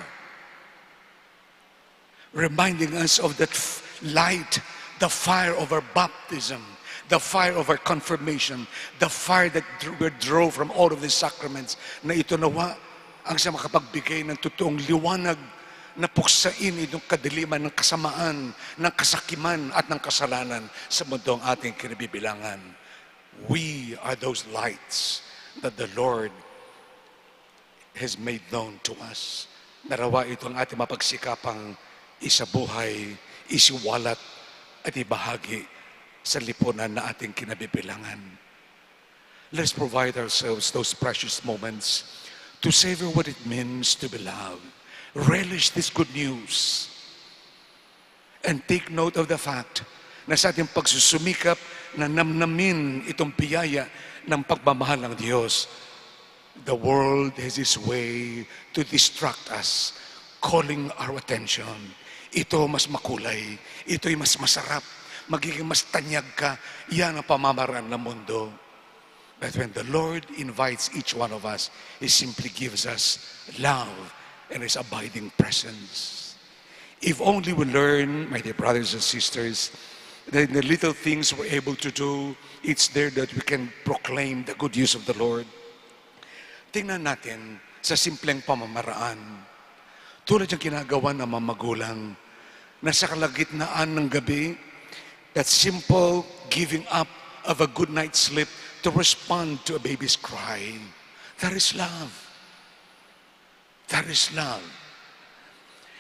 reminding us of that f-, light, the fire of our baptism, the fire of our confirmation, the fire that dr-, we draw from all of these sacraments, na ito nawa ang sa makapagbigay ng totoong liwanag na puksain itong kadiliman ng kasamaan, ng kasakiman at ng kasalanan sa mundong ating kinabibilangan. We are those lights that the Lord has made known to us. Narawa ito ang ating mapagsikapang isabuhay, isiwalat, at ibahagi sa lipunan na ating kinabibilangan. Let's provide ourselves those precious moments to savor what it means to be loved. Relish this good news. And take note of the fact na sa ating pagsusumikap na namnamin itong biyaya ng pagmamahal ng Diyos, the world has its way to distract us, calling our attention. Ito mas makulay, ito'y mas masarap, magiging mas tanyag ka, yan ang pamamaraan ng mundo. But when the Lord invites each one of us, He simply gives us love and His abiding presence. If only we learn, my dear brothers and sisters, that in the little things we're able to do, it's there that we can proclaim the good news of the Lord. Tingnan natin sa simpleng pamamaraan. Tulad yung ginagawa ng mga magulang na sa kalagitnaan ng gabi, that simple giving up of a good night's sleep to respond to a baby's cry. That is love. That is love.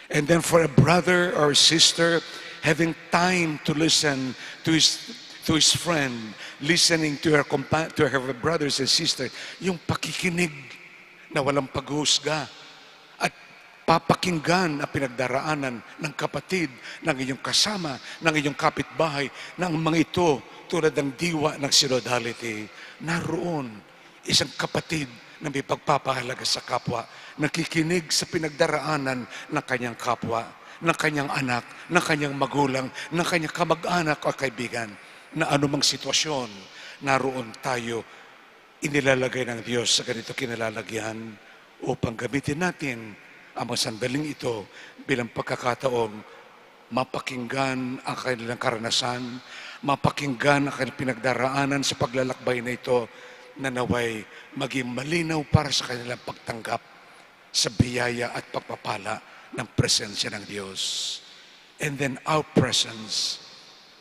And then for a brother or sister, having time to listen to his, to his friend, listening to her compa-, to her brothers and sisters, yung pakikinig na walang paghuhusga at papakinggan ang pinagdaraanan ng kapatid, ng iyong kasama, ng iyong kapitbahay, ng mga ito tulad ng diwa ng synodality. Naroon isang kapatid na may pagpapahalaga sa kapwa, nakikinig sa pinagdaraanan ng kanyang kapwa, ng kanyang anak, ng kanyang magulang, ng kanyang kamag-anak o kaibigan, na anumang sitwasyon, naroon tayo, inilalagay ng Diyos sa ganito kinalalagyan upang gamitin natin ang mga sandaling ito bilang pagkakataong mapakinggan ang kanilang karanasan, mapakinggan ang kanilang pinagdaraanan sa paglalakbay na ito, na naway maging malinaw para sa kanilang pagtanggap sa biyaya at pagpapala ng presensya ng Diyos. And then our presence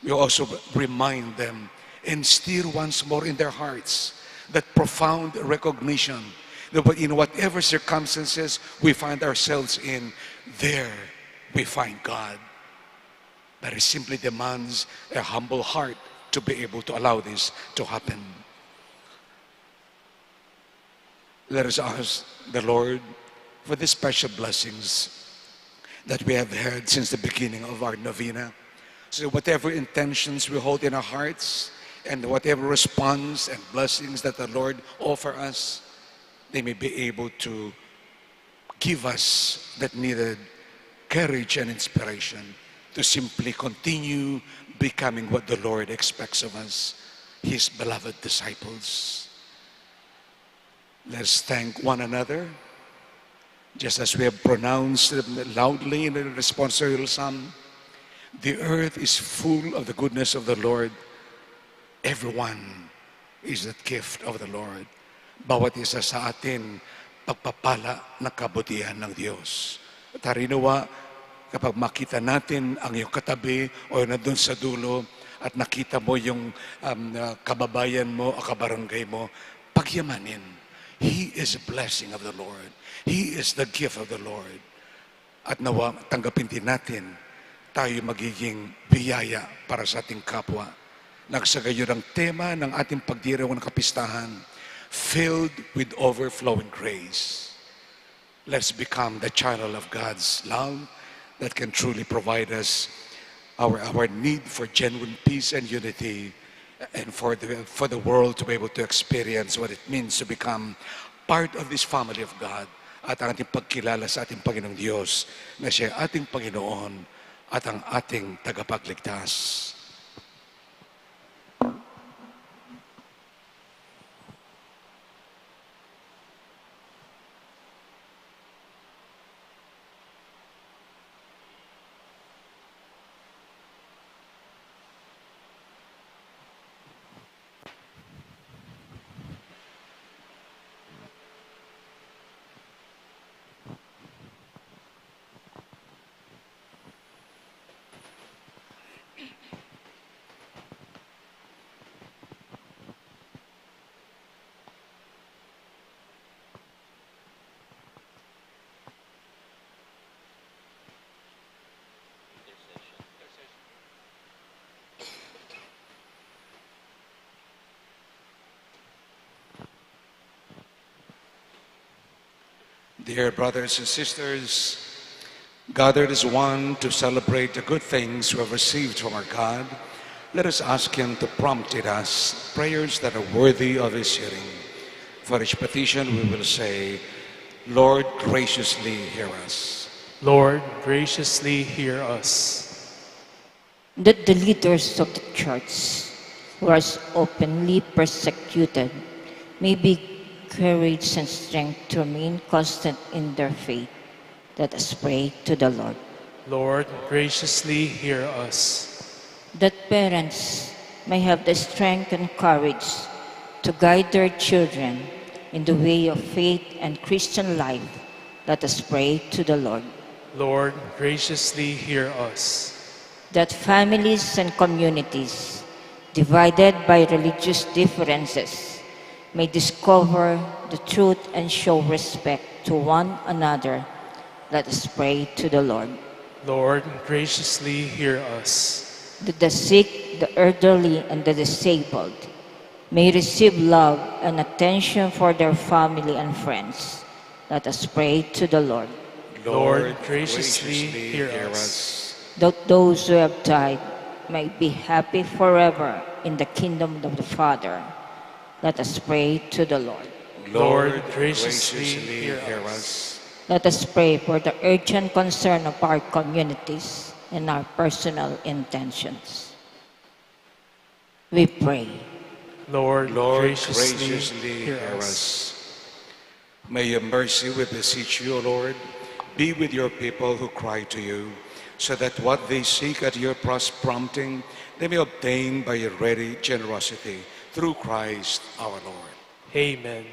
will also remind them, instill once more in their hearts that profound recognition that in whatever circumstances we find ourselves in, there we find God. But it simply demands a humble heart to be able to allow this to happen. Let us ask the Lord for these special blessings that we have had since the beginning of our novena. So whatever intentions we hold in our hearts and whatever response and blessings that the Lord offer us, they may be able to give us that needed courage and inspiration to simply continue becoming what the Lord expects of us, His beloved disciples. Let's thank one another, just as we have pronounced loudly in the responsorial psalm, "The earth is full of the goodness of the Lord. Everyone is the gift of the Lord." Bawat isa sa atin, pagpapala ng kabutihan ng Diyos. At harinawa, kapag makita natin ang iyong katabi o yung nandun sa dulo at nakita mo yung, um, uh, kababayan mo o kabarangay mo, pagyamanin. He is a blessing of the Lord. He is the gift of the Lord. At nawa, tanggapin din natin, tayo magiging biyaya para sa ating kapwa. Nagsagayon ang tema ng ating pagdiriwang kapistahan, filled with overflowing grace. Let's become the channel of God's love that can truly provide us our, our need for genuine peace and unity and for the, for the world to be able to experience what it means to become part of this family of God at ang ating pagkilala sa ating Panginoong Diyos na siya ating Panginoon at ang ating tagapagligtas. Dear brothers and sisters, gathered as one to celebrate the good things we have received from our God, let us ask Him to prompt in us prayers that are worthy of His hearing. For each petition, we will say, "Lord, graciously hear us." Lord, graciously hear us. That the leaders of the church who are openly persecuted may be encouraged and strength to remain constant in their faith. Let us pray to the Lord. Lord, graciously hear us. That parents may have the strength and courage to guide their children in the way of faith and Christian life. Let us pray to the Lord. Lord, graciously hear us. That families and communities divided by religious differences may discover the truth and show respect to one another. Let us pray to the Lord. Lord, graciously hear us. That the sick, the elderly, and the disabled may receive love and attention for their family and friends. Let us pray to the Lord. Lord, graciously hear us. That those who have died may be happy forever in the kingdom of the Father. Let us pray to the Lord. Lord, graciously hear us. Let us pray for the urgent concern of our communities and our personal intentions. We pray. Lord, graciously hear us. May your mercy, we beseech you, O Lord, be with your people who cry to you, so that what they seek at your pros-, prompting, they may obtain by your ready generosity, through Christ our Lord. Amen.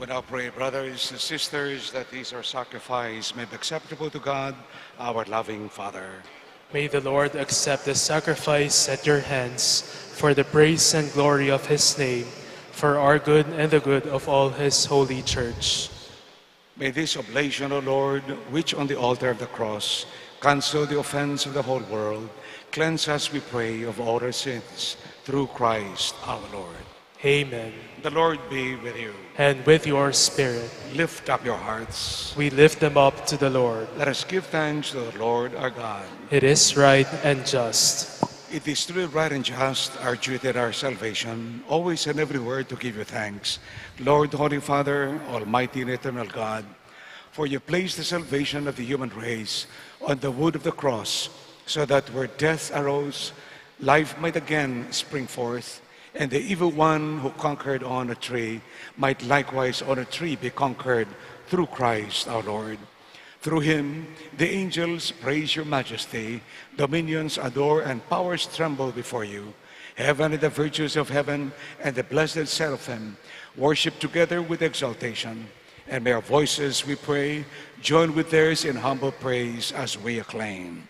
Now pray, brothers and sisters, that this our sacrifice may be acceptable to God, our loving Father. May the Lord accept the sacrifice at your hands for the praise and glory of his name, for our good and the good of all his holy church. May this oblation, O Lord, which on the altar of the cross cancel the offense of the whole world, cleanse us, we pray, of all our sins, through Christ our Lord. Amen. The Lord be with you. And with your spirit. Lift up your hearts. We lift them up to the Lord. Let us give thanks to the Lord our God. It is right and just. It is truly right and just, our duty and our salvation, always and everywhere to give you thanks, Lord, Holy Father, Almighty and eternal God, for you placed the salvation of the human race on the wood of the cross, so that where death arose, life might again spring forth, and the evil one who conquered on a tree might likewise on a tree be conquered through Christ our Lord. Through him, the angels praise your majesty, dominions adore, and powers tremble before you. Heaven and the virtues of heaven and the blessed seraphim worship together with exaltation. And may our voices, we pray, join with theirs in humble praise as we acclaim.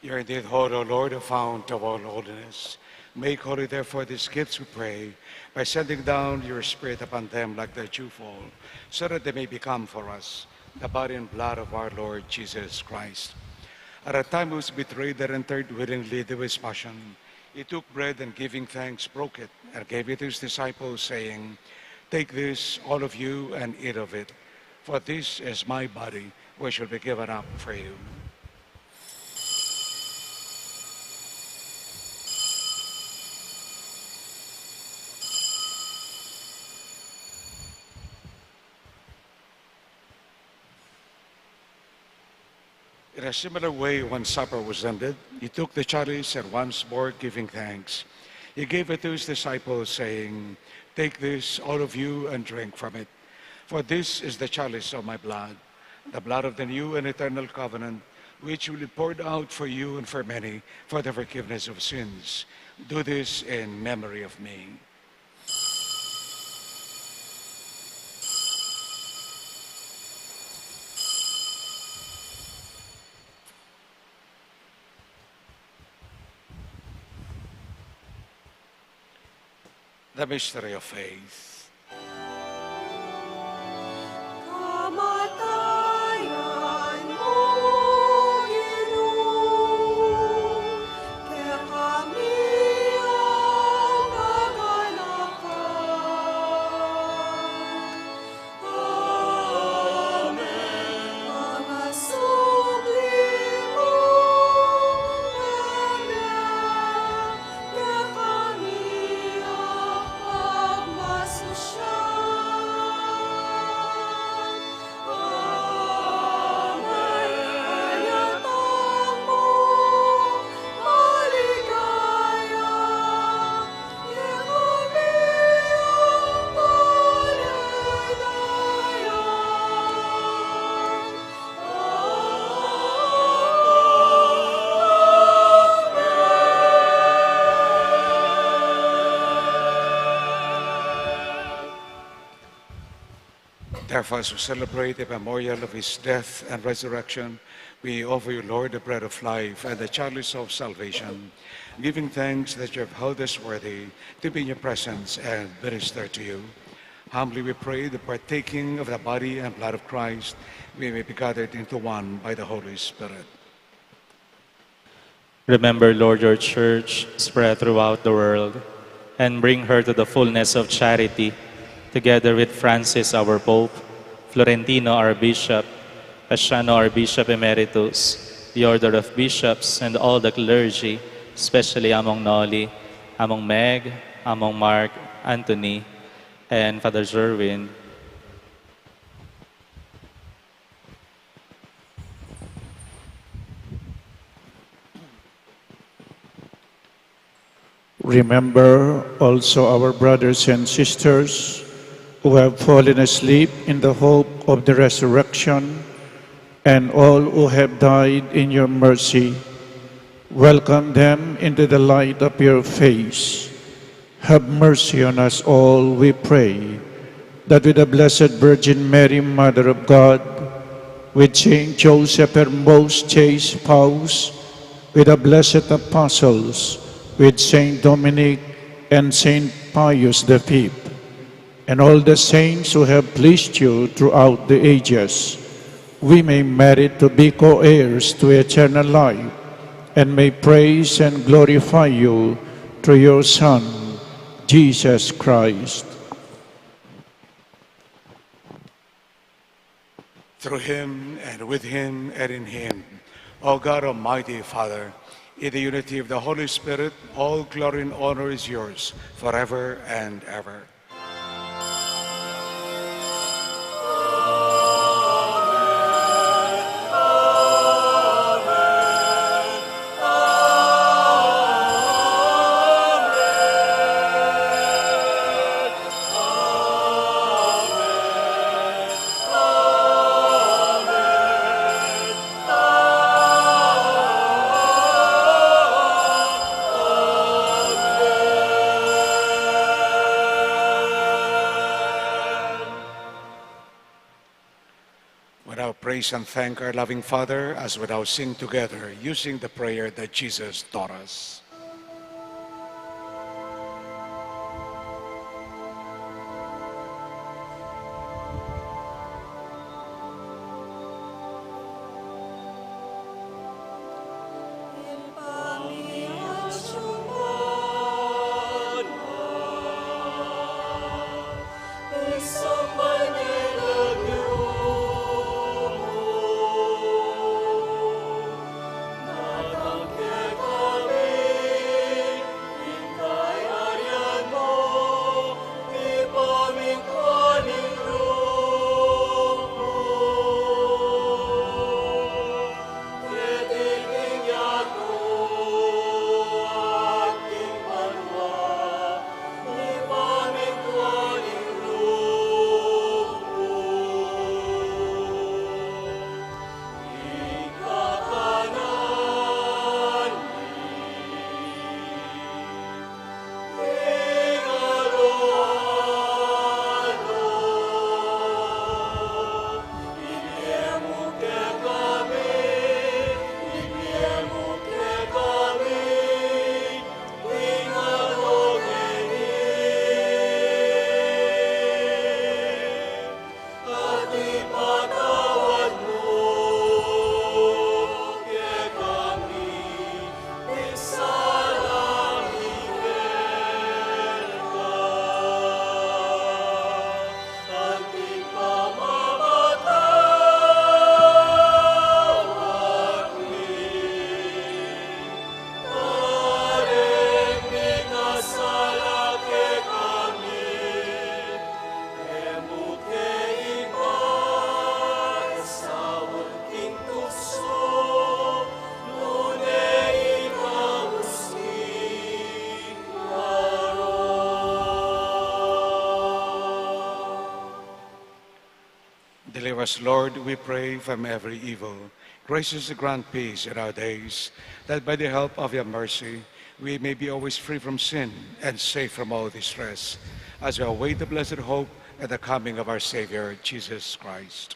You're indeed holy, O Lord, the fount of all holiness. Make holy, therefore, these gifts, we pray, by sending down your Spirit upon them like the dewfall, so that they may become for us the body and blood of our Lord Jesus Christ. At the time he was betrayed and entered willingly into his passion, he took bread and, giving thanks, broke it and gave it to his disciples, saying, "Take this, all of you, and eat of it, for this is my body, which will be given up for you." In a similar way, when supper was ended, he took the chalice and, once more giving thanks, he gave it to his disciples, saying, "Take this, all of you, and drink from it. For this is the chalice of my blood, the blood of the new and eternal covenant, which will be poured out for you and for many for the forgiveness of sins. Do this in memory of me." The mystery of faith. As we celebrate the memorial of his death and resurrection, we offer you, Lord, the bread of life and the chalice of salvation, giving thanks that you have held us worthy to be in your presence and minister to you. Humbly we pray, the partaking of the body and blood of Christ, we may be gathered into one by the Holy Spirit. Remember, Lord, your church spread throughout the world, and bring her to the fullness of charity, together with Francis, our Pope, Florentino, our Bishop, Cassiano, our Bishop Emeritus, the Order of Bishops, and all the clergy, especially Among Noli, Among Meg, Among Mark, Anthony, and Father Jerwin. Remember also our brothers and sisters who have fallen asleep in the hope of the resurrection, and all who have died in your mercy. Welcome them into the light of your face. Have mercy on us all, we pray, that with the Blessed Virgin Mary, Mother of God, with Saint Joseph, her most chaste spouse, with the blessed apostles, with Saint Dominic and Saint Pius the Fifth, and all the saints who have pleased you throughout the ages, we may merit to be co-heirs to eternal life, and may praise and glorify you through your Son, Jesus Christ. Through him, and with him, and in him, O God, Almighty Father, in the unity of the Holy Spirit, all glory and honor is yours forever and ever. We now praise and thank our loving Father as we now sing together using the prayer that Jesus taught us. Deliver us, Lord, we pray, from every evil. Graciously grant peace in our days, that by the help of your mercy we may be always free from sin and safe from all distress, as we await the blessed hope at the coming of our Savior, Jesus Christ.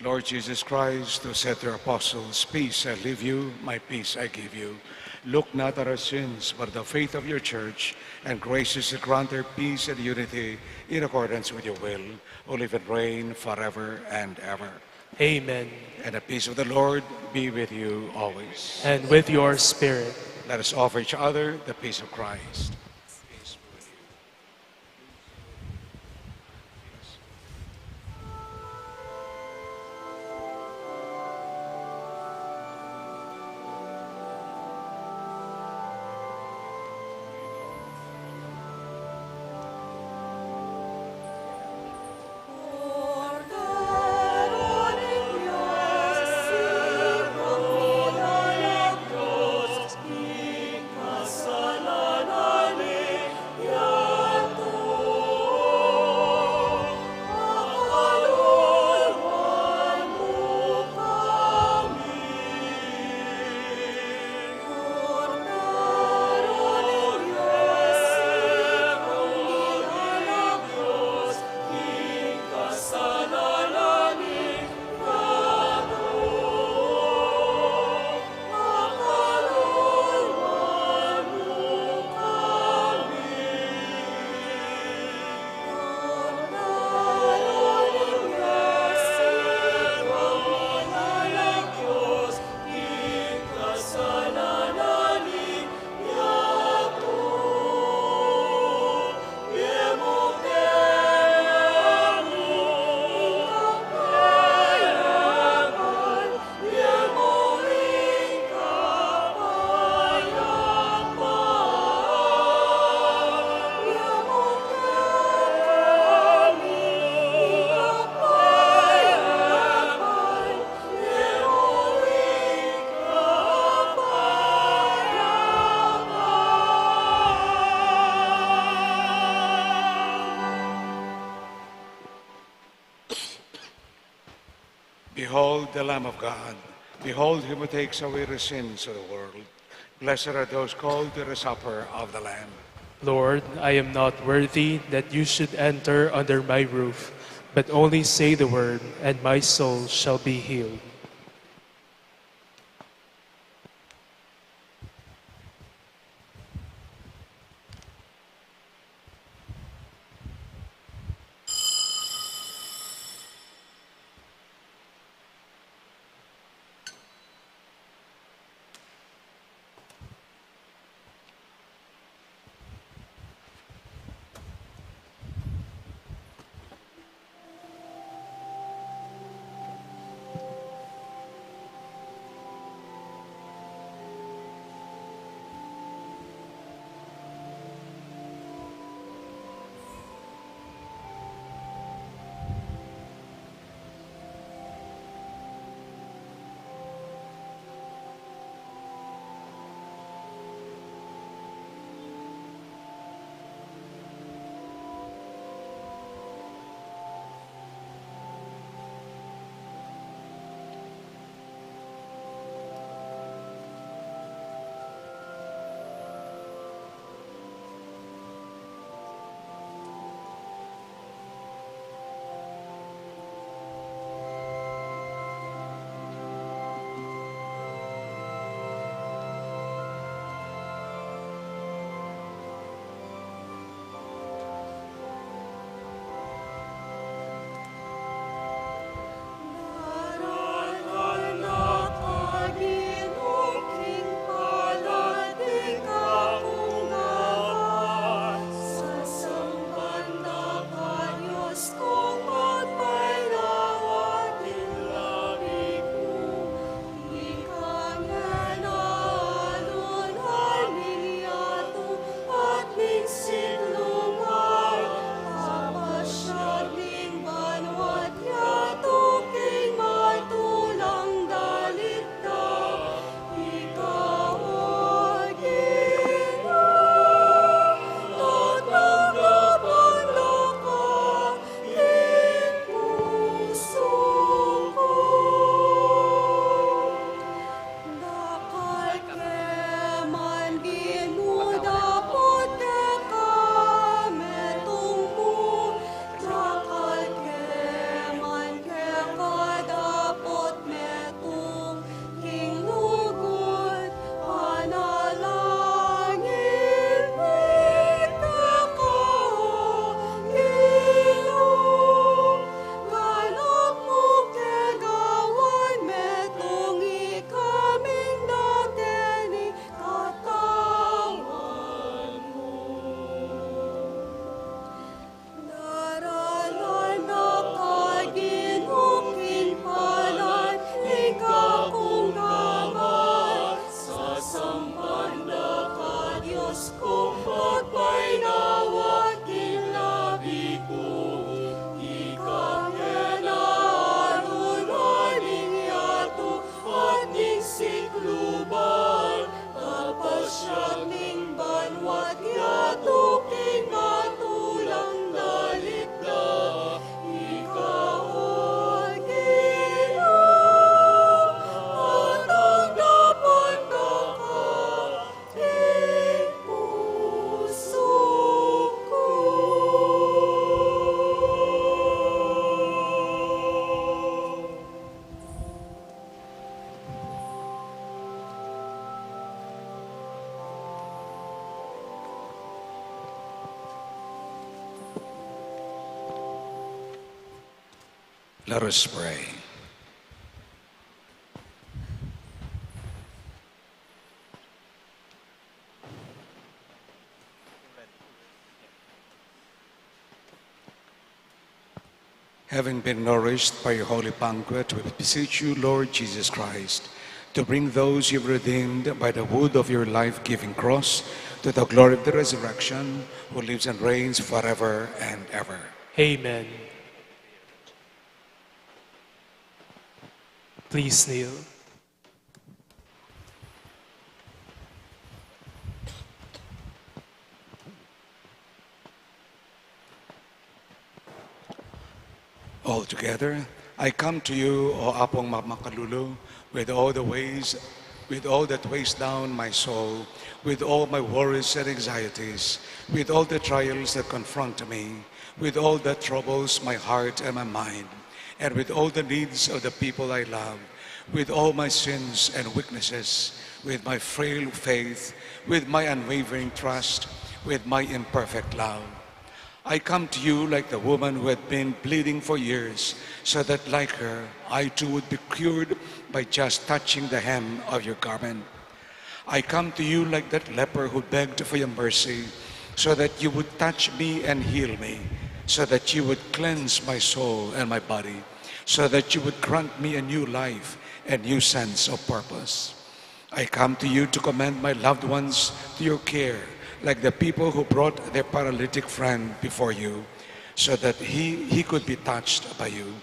Lord Jesus Christ, who said to your apostles, "Peace I leave you, my peace I give you," look not at our sins, but the faith of your church, and graciously grant her peace and unity in accordance with your will, who live and reign forever and ever. Amen. And the peace of the Lord be with you always. And with your spirit. Let us offer each other the peace of Christ. Behold the Lamb of God. Behold him who takes away the sins of the world. Blessed are those called to the supper of the Lamb. Lord, I am not worthy that you should enter under my roof, but only say the word, and my soul shall be healed. Let us pray. Having been nourished by your holy banquet, we beseech you, Lord Jesus Christ, to bring those you've redeemed by the wood of your life-giving cross to the glory of the resurrection, who lives and reigns forever and ever. Amen. Please kneel. All together, I come to you, O Apung Mamakalulu, with all the ways, with all that weighs down my soul, with all my worries and anxieties, with all the trials that confront me, with all that troubles my heart and my mind, and with all the needs of the people I love, with all my sins and weaknesses, with my frail faith, with my unwavering trust, with my imperfect love. I come to you like the woman who had been bleeding for years, so that, like her, I too would be cured by just touching the hem of your garment. I come to you like that leper who begged for your mercy, so that you would touch me and heal me, so that you would cleanse my soul and my body, so that you would grant me a new life, a new sense of purpose. I come to you to commend my loved ones to your care, like the people who brought their paralytic friend before you, so that he, he could be touched by you.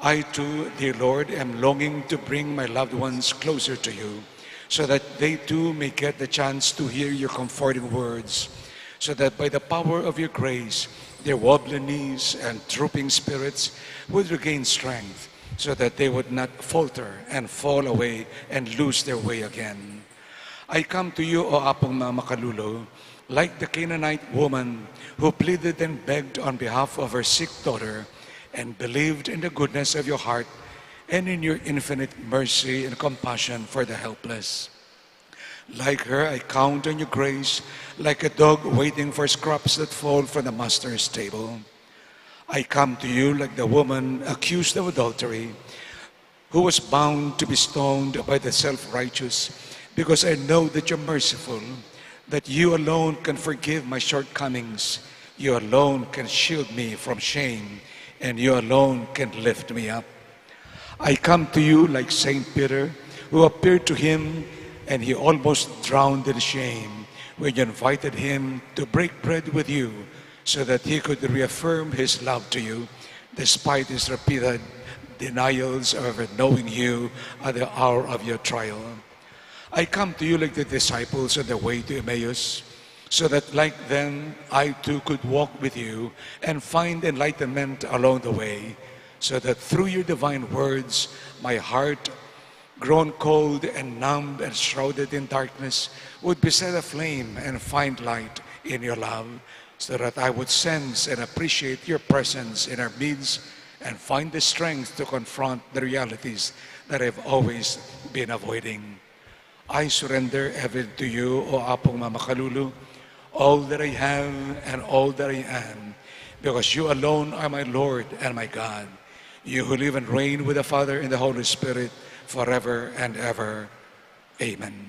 I too, dear Lord, am longing to bring my loved ones closer to you, so that they too may get the chance to hear your comforting words, so that by the power of your grace, their wobbly knees and drooping spirits would regain strength, so that they would not falter and fall away and lose their way again. I come to you, O Apung Mamakalulu, like the Canaanite woman who pleaded and begged on behalf of her sick daughter and believed in the goodness of your heart and in your infinite mercy and compassion for the helpless. Like her, I count on your grace, like a dog waiting for scraps that fall from the master's table. I come to you like the woman accused of adultery, who was bound to be stoned by the self-righteous, because I know that you're merciful, that you alone can forgive my shortcomings, you alone can shield me from shame, and you alone can lift me up. I come to you like Saint Peter, who appeared to him and he almost drowned in shame when you invited him to break bread with you so that he could reaffirm his love to you despite his repeated denials of knowing you at the hour of your trial. I come to you like the disciples on the way to Emmaus, so that like them, I too could walk with you and find enlightenment along the way, so that through your divine words, my heart, grown cold and numb and shrouded in darkness, would be set aflame and find light in your love, so that I would sense and appreciate your presence in our midst and find the strength to confront the realities that I've always been avoiding. I surrender everything to you, O Apung Mamakalulu, all that I have and all that I am, because you alone are my Lord and my God. You who live and reign with the Father and the Holy Spirit, forever and ever. Amen.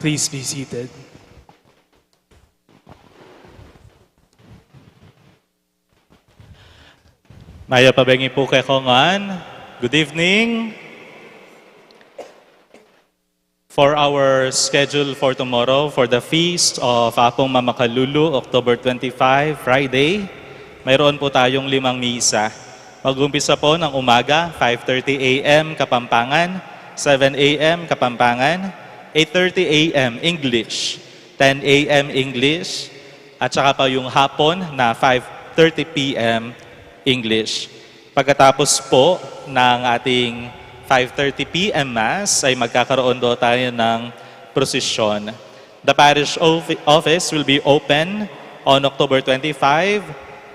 Please be seated. Mayap a bengi pu kekongan. Good evening. For our schedule for tomorrow, for the Feast of Apung Mamakalulu, October twenty-five, Friday, mayroon po tayong limang misa. Mag-umpisa po ng umaga, five thirty a m Kapampangan, seven a m Kapampangan, eight thirty a m English, ten a m English, at saka pa yung hapon na five thirty p m English. Pagkatapos po ng ating five thirty p m Mass ay magkakaroon do tayo ng prosesyon. The parish of- office will be open on October twenty-five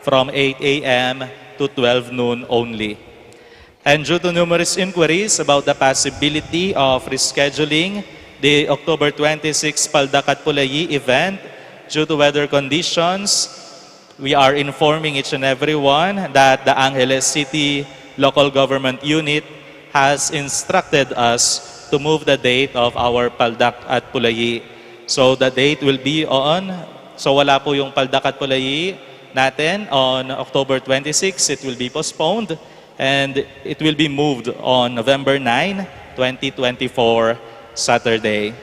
from eight a m to twelve noon only. And due to numerous inquiries about the possibility of rescheduling the October twenty-six Paldak at Pulayi event due to weather conditions, we are informing each and everyone that the Angeles City Local Government Unit has instructed us to move the date of our Paldak at Pulayi. So the date will be on, so wala po yung Paldak at Pulayi natin on October twenty-six. It will be postponed and it will be moved on November nine, twenty twenty-four, Saturday.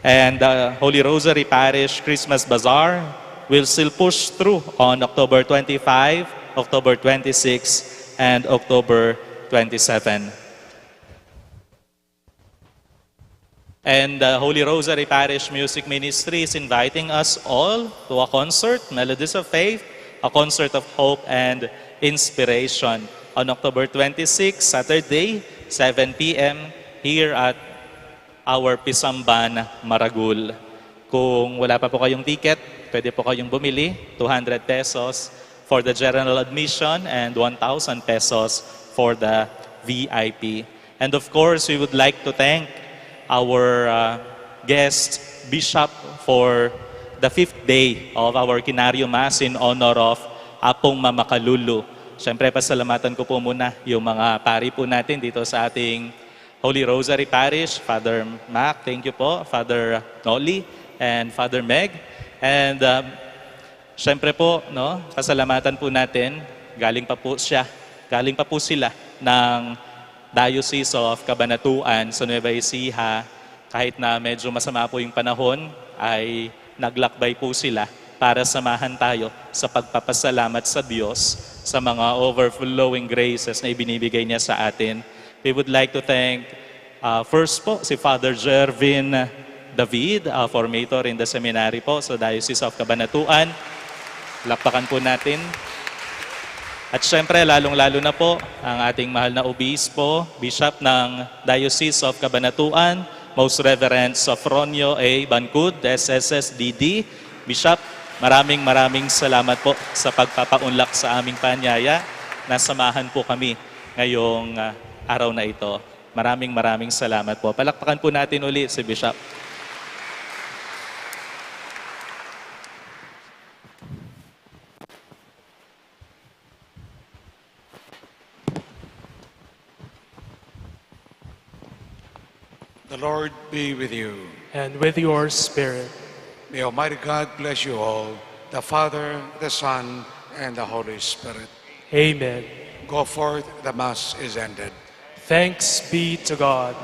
And the Holy Rosary Parish Christmas Bazaar will still push through on October twenty-five, October twenty-six, and October twenty-seven. And the Holy Rosary Parish Music Ministry is inviting us all to a concert, Melodies of Faith, a concert of hope and inspiration, on October twenty-six, Saturday, seven p m, here at our Pisamban, Maragul. Kung wala pa po kayong ticket, pwede po kayong bumili, two hundred pesos for the general admission and one thousand pesos for the V I P. And of course, we would like to thank our, uh, guest bishop for the fifth day of our Ordinario Mass in honor of Apung Mamakalulu. Siyempre, pasalamatan ko po muna yung mga pari po natin dito sa ating Holy Rosary Parish, Father Mac, thank you po, Father Noli, and Father Meg. And, um, siyempre po, no, pasalamatan po natin, galing pa po siya, galing pa po sila ng Diocese of Cabanatuan sa Nueva Ecija. Kahit na medyo masama po yung panahon, ay naglakbay po sila para samahan tayo sa pagpapasalamat sa Diyos sa mga overflowing graces na ibinibigay niya sa atin. We would like to thank, uh, first po, si Father Jervin David, uh, formator in the seminary po sa Diocese of Cabanatuan. Lakpakan po natin. At syempre, lalong-lalo na po ang ating mahal na obispo, bishop ng Diocese of Cabanatuan, Most Reverend Sofronio A. Bancud, S S S D D. Bishop, maraming, maraming salamat po sa pagpapaunlak sa aming panyaya. Nasamahan po kami ngayong, ah, araw na ito. Maraming, maraming salamat po. Palakpakan po natin uli si Bishop. The Lord be with you. And with your spirit. May Almighty God bless you all, the Father, the Son, and the Holy Spirit. Amen. Go forth, the Mass is ended. Thanks be to God.